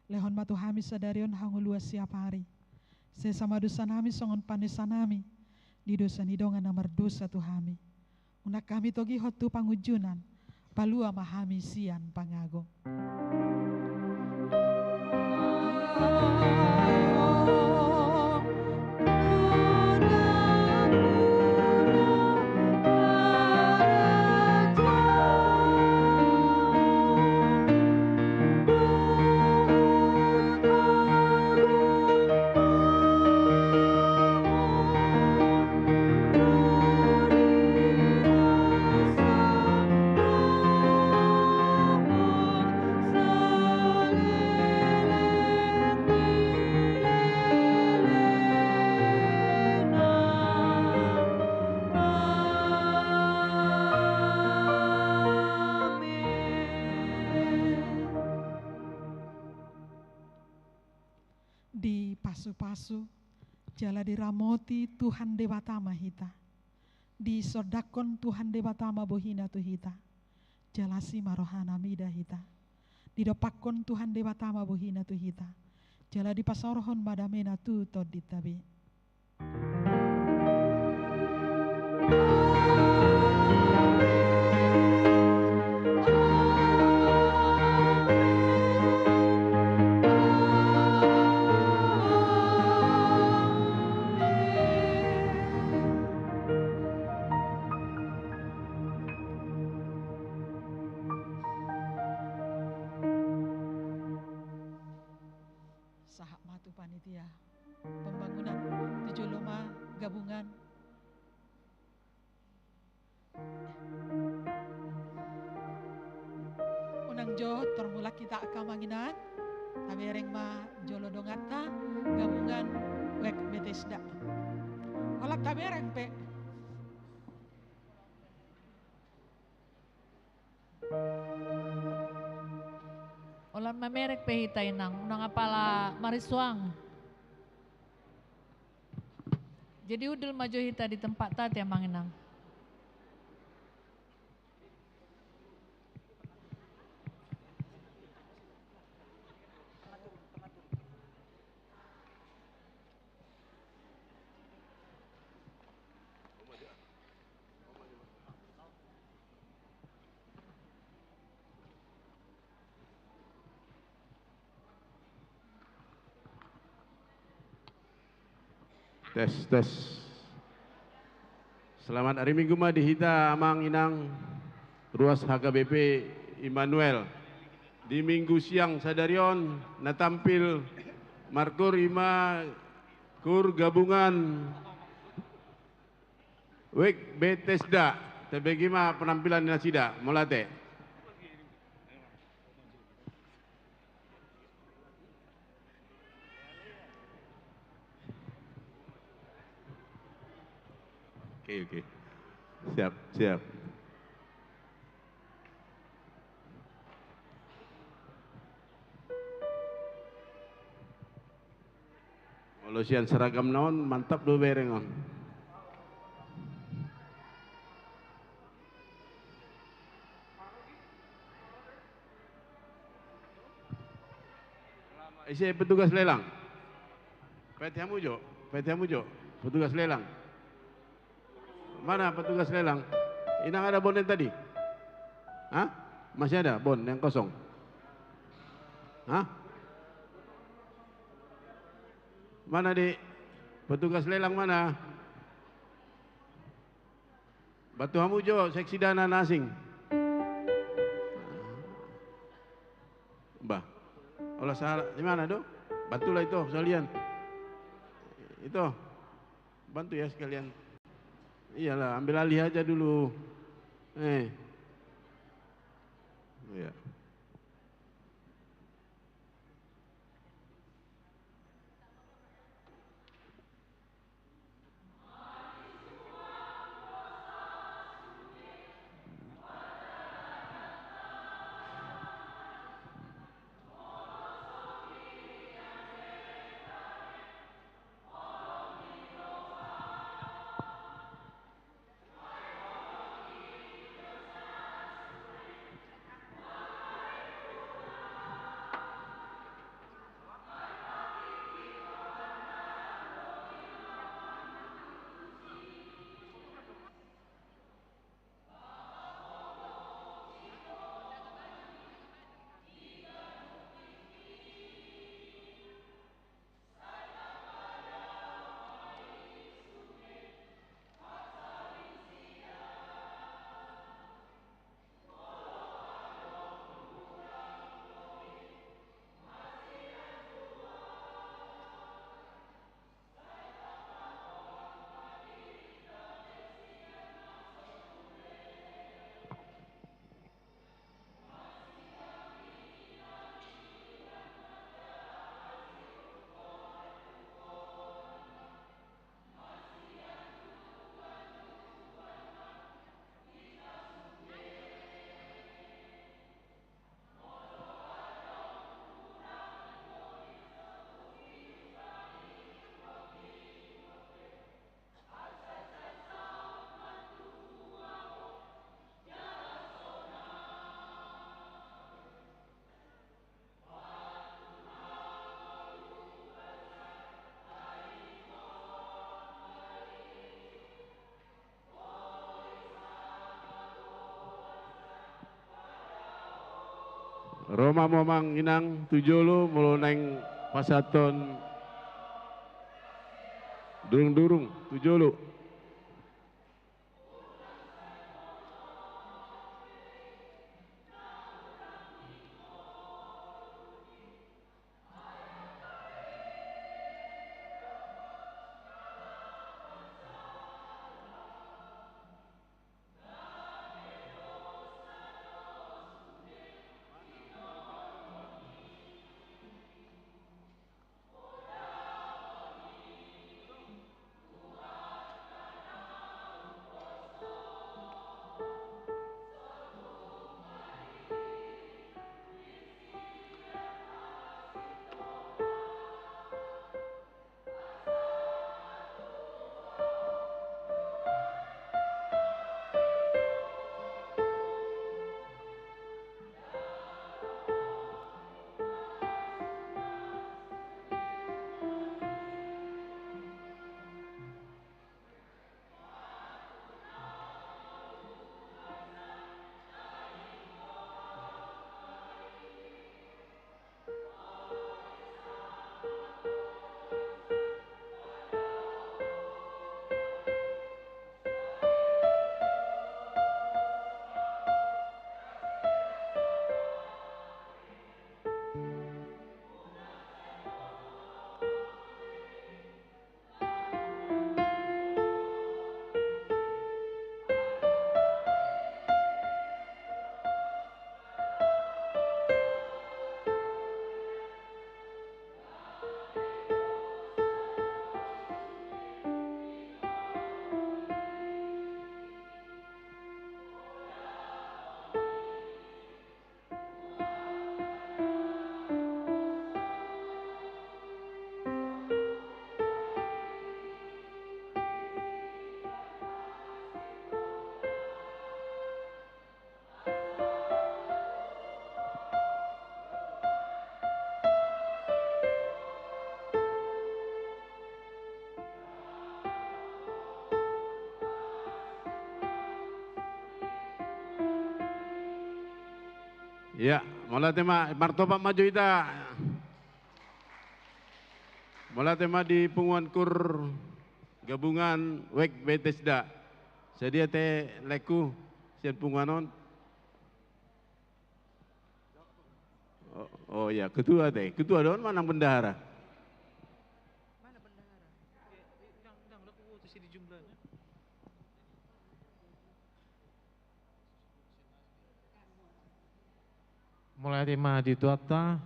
Lehon ma tu hami sadari on hangoluan siapari. Sesa ma dosanami songon panesanami di dosa ni dongan na mardosa tu hami. Unang hami togihon tu pangunjunan, palua ma hami sian pangago. Dipasupasu jala diramoti Tuhan Debata ma hita. Disondangkon Tuhan Debata ma bohina tu hita. Jala asi ma rohana mida hita. Didompakkon Tuhan Debata ma bohina tu hita. Jala dipasaorhon ma damena tu tondinta be. Sahat ma tu panitia pembangunan, tu jolo ma gabungan. Unang jo, tor mulak hita angka amang inang. Tabereng ma jolo donganta, gabungan Wijk Betesda. Holan tabereng pe. Holan mamereng pe hita inang, unang apala marisuang. Jadi udil ma jo hita di tempatta ate amang inang. Tes, tes. Selamat hari Minggu ma di hita amang inang ruas H K B P Immanuel. Di Minggu siang sadari on na tampil markoor ima koor gabungan Wijk Betesda. Tabege ma penampilan ni nasida. Mauliate. Oke, oke. Siap, siap. Molo sian seragamna on, mantap do bereng on. Ise petugas lelang? Paete hamu jo, paete hamu jo, petugas lelang. Mana petugas lelang? Inang, ada bon yang tadi? Hah? Masih ada bon yang kosong? Hah? Mana, Dik? Petugas lelang mana? Bantu hamu jo, seksi dana na asing. Bah. Olah salah. Di mana do? Bantulah itu sekalian. Itu. Bantu ya sekalian. Iyalah, ambil alih aja dulu. Eh. Iya. Ro ma hamu amang inang tu jolo molo naeng pasahathon durung-durung tu jolo. Ia, mauliate ma, martopak ma jo hita. Mauliate ma di punguan kur gabungan Wijk Bethesda. Sadia te laengku sian punguan on? Oh, oh ya, ketua te. Ketua do on manang bendahara? Mana bendahara? Yang, yang, yang, yang, yang, yang, yang, yang, yang, yang, Mauliate ma di Tuhanta,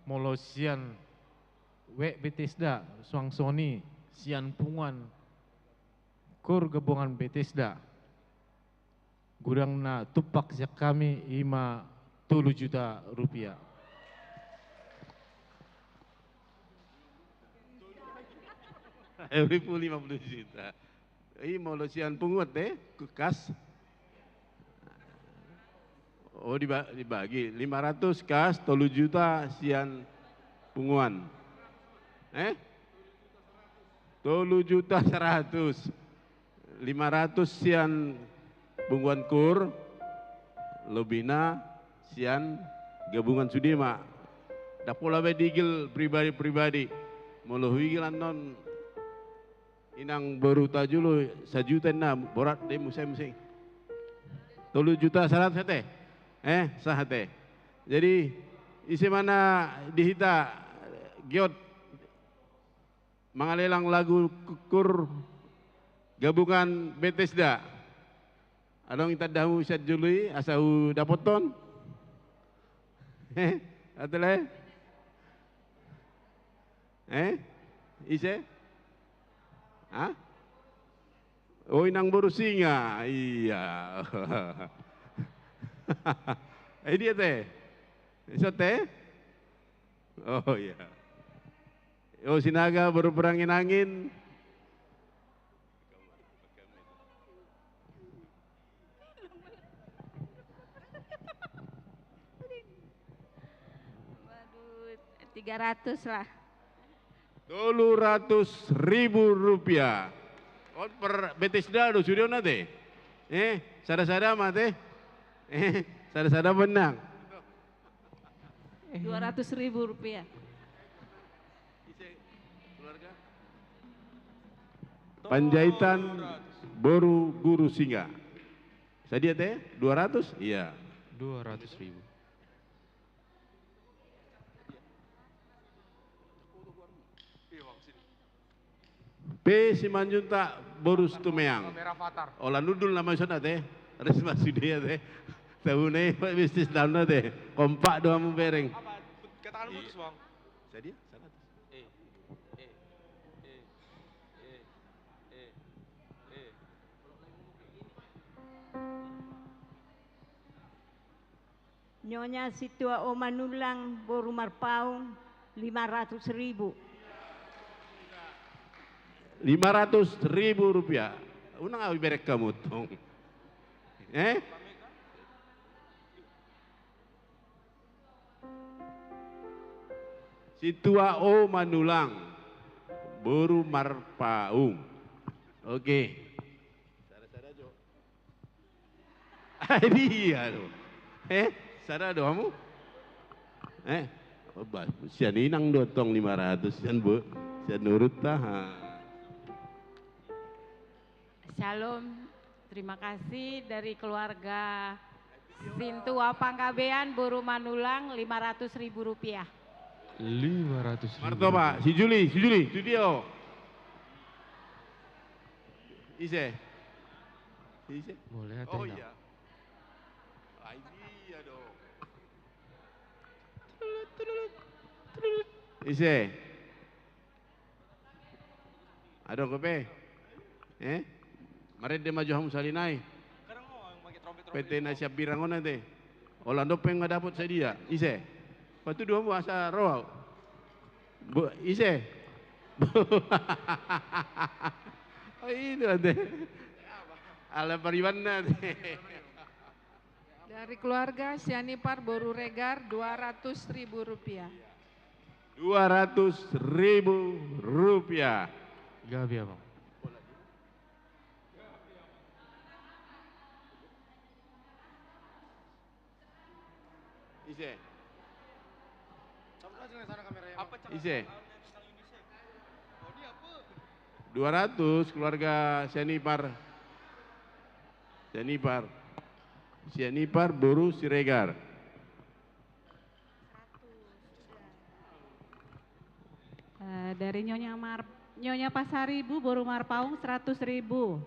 molo sian Wijk Bethesda, suang songon i sian punguan kur gabungan Bethesda. Godang na tumpak sian hami i ma tolu juta rupiah. Ribu lima puluh juta. I molo sian punguan te, kas. Oh, diba-, dibagi. Lima ratus kas, tolu juta sian punguan. Eh? Tolu juta seratus. Lima ratus sian punguan kur, lobina sian gabungan sude ma. Ndang pola be diigil pribadi-pribadi. Molo huigil annon inang boruta jolo sajuta inna, borat do muse, muse. Tolu juta seratus ate? Eh, sahat ate. Jadi, ise ma na di hita giot mangalelang lagu kur gabungan Bethesda? Adong itanda hamu sian jolo i asa hudapothon? Eh, ate lae? Eh? Ise? Ha? Oh, inang boru Singa. Ia. Eh, dia te? Ise te? Oh, ia. Oh, Sinaga boru Berangin-angin. Waduh, tiga ratus lah. Tolu ratus ribu rupiah. On per Bethesda do sude on ate? Eh, sada-sada ma ate? Eh, sada-sada benang. Dua ratus ribu rupiah. Panjaitan boru guru Singa. Sadia te? Dua ratus? Ia. Dua ratus ribu. Pe Simanjuntak boru Situmeang. Kamera Avatar. Ola nundul nama i son ate. Res ma sude ate. Tahu ne bisnis daun ate. Kompak do hamu bereng. Apa? Katakan putus, Bang. Sadia? Seratus. Eh, eh, eh, eh, eh, eh. Nyonya Sintua O Manullang boru Marpaung, lima ratus ribu. Lima ratus ribu rupiah. Unang au ibereng hamu tong. Eh? Sintua O Manullang boru Marpaung. Oke. Ai dia do. Eh, sada do hamu? Eh, oh, ba-, sian inang do tong lima ratus, sian bo-, sian nurut ta, ha. Shalom, terima kasih dari keluarga Sintua Panggabean boru Manullang, lima ratus ribu rupiah. Lima ratus ribu. Martopak, si Juli, si Juli, si Juli, o. Ise? Ise? Boleh, oh, iya. Ai dia do. Ise? Adong dope? Eh? Marende ma jo hamu sahali nai. P T na sian Birang on ate. Ola dope nga dapot sadia. Ise? Patudu hamu asa ro au. Bo, ise? Oh, itu ate. Ala paribanna ate. Dari keluarga Sianipar boru Regar, dua ratus ribu rupiah. Dua ratus ribu rupiah. Gabe, Abang. Ise? Ise? Dua ratus keluarga Sianipar. Sianipar. Sianipar boru Siregar. Eh, dari Nyonya Mar-, Nyonya Pasaribu, boru Marpaung, seratus ribu.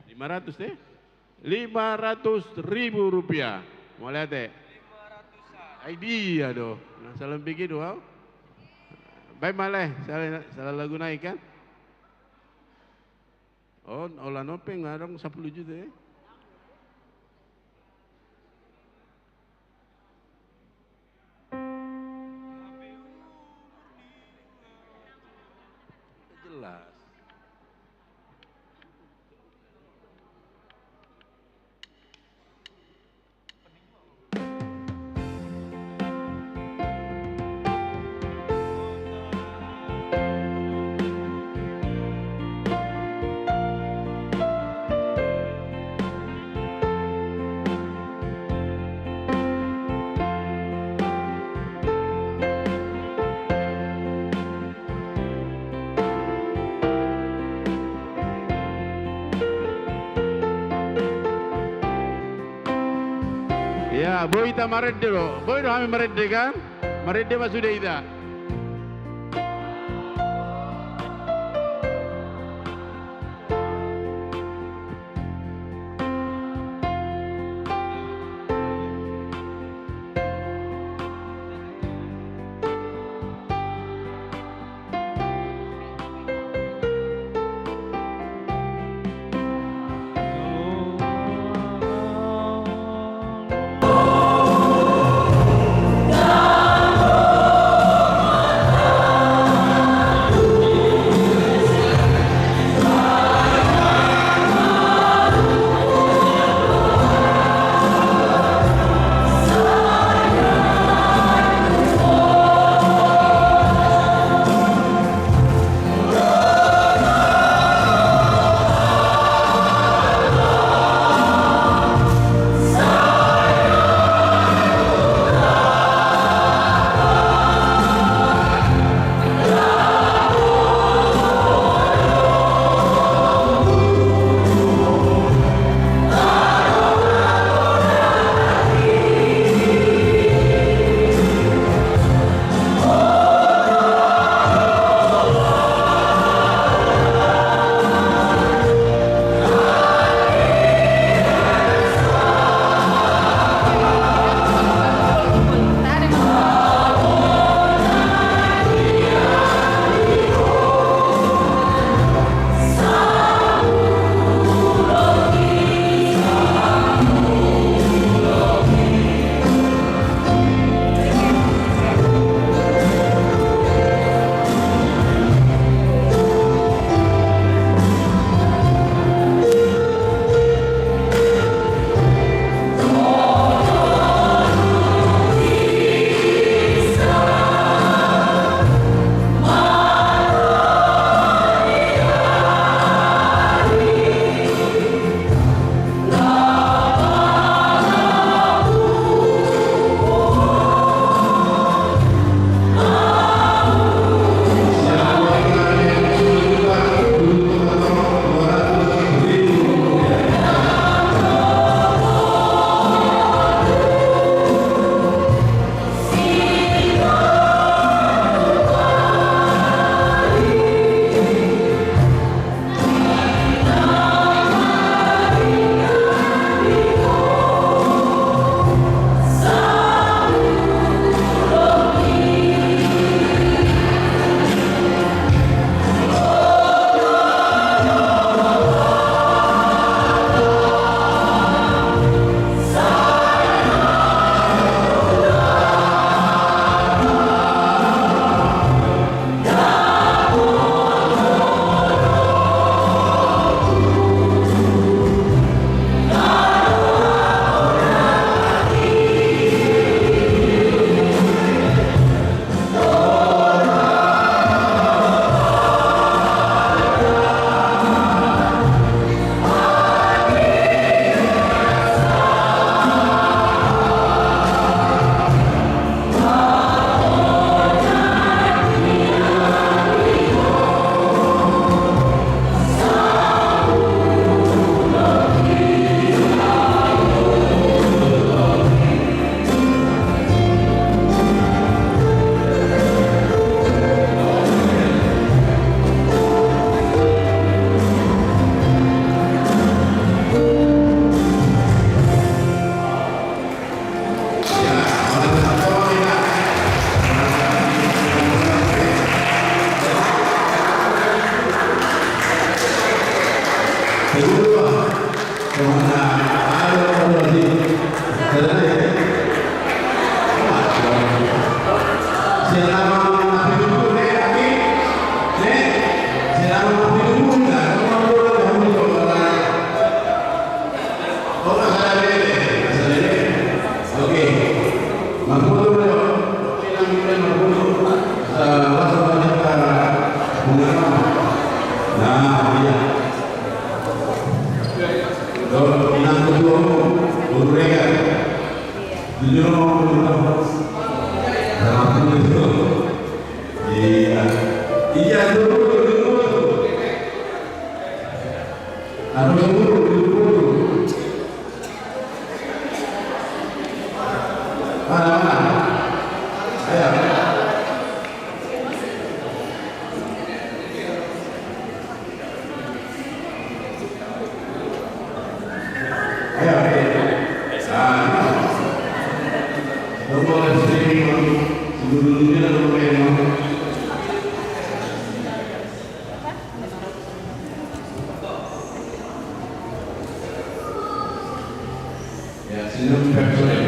Lima ratus, eh? Lima ratus ribu rupiah. Mauliate. Ai dia do. Nah, salam pikir do au. Baik, maleh, salah, salah lagu naik kan? Oh, olah nopeng, adong sapuluh juta, eh? Jelas. Ia, boi hita marende do. Boi do hami marende kan? Marende ma sude hita. Marboto, Leo. Inang, inang, marboto. Eh, langsung aja kita mengenal. Nah, iya. Tuh, inang ketua umum, Guru Regar. Jujur mau ketua umum. Nah, itu. Iya. Iya, dulu, dulu. Apa dulu, dulu? Mana, mana? Ayo. Ayo. Ah. Nomor streaming, nomor streaming. Ya, senyum, Pep, sudah.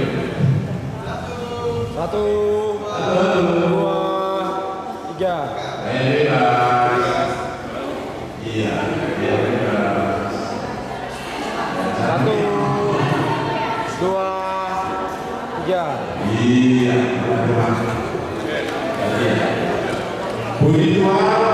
Satu, dua, tiga. Ayo, bebas. Iya, iya, bebas. Satu, dua, tiga. Iya, bebas. Iya. Puji Tuhan.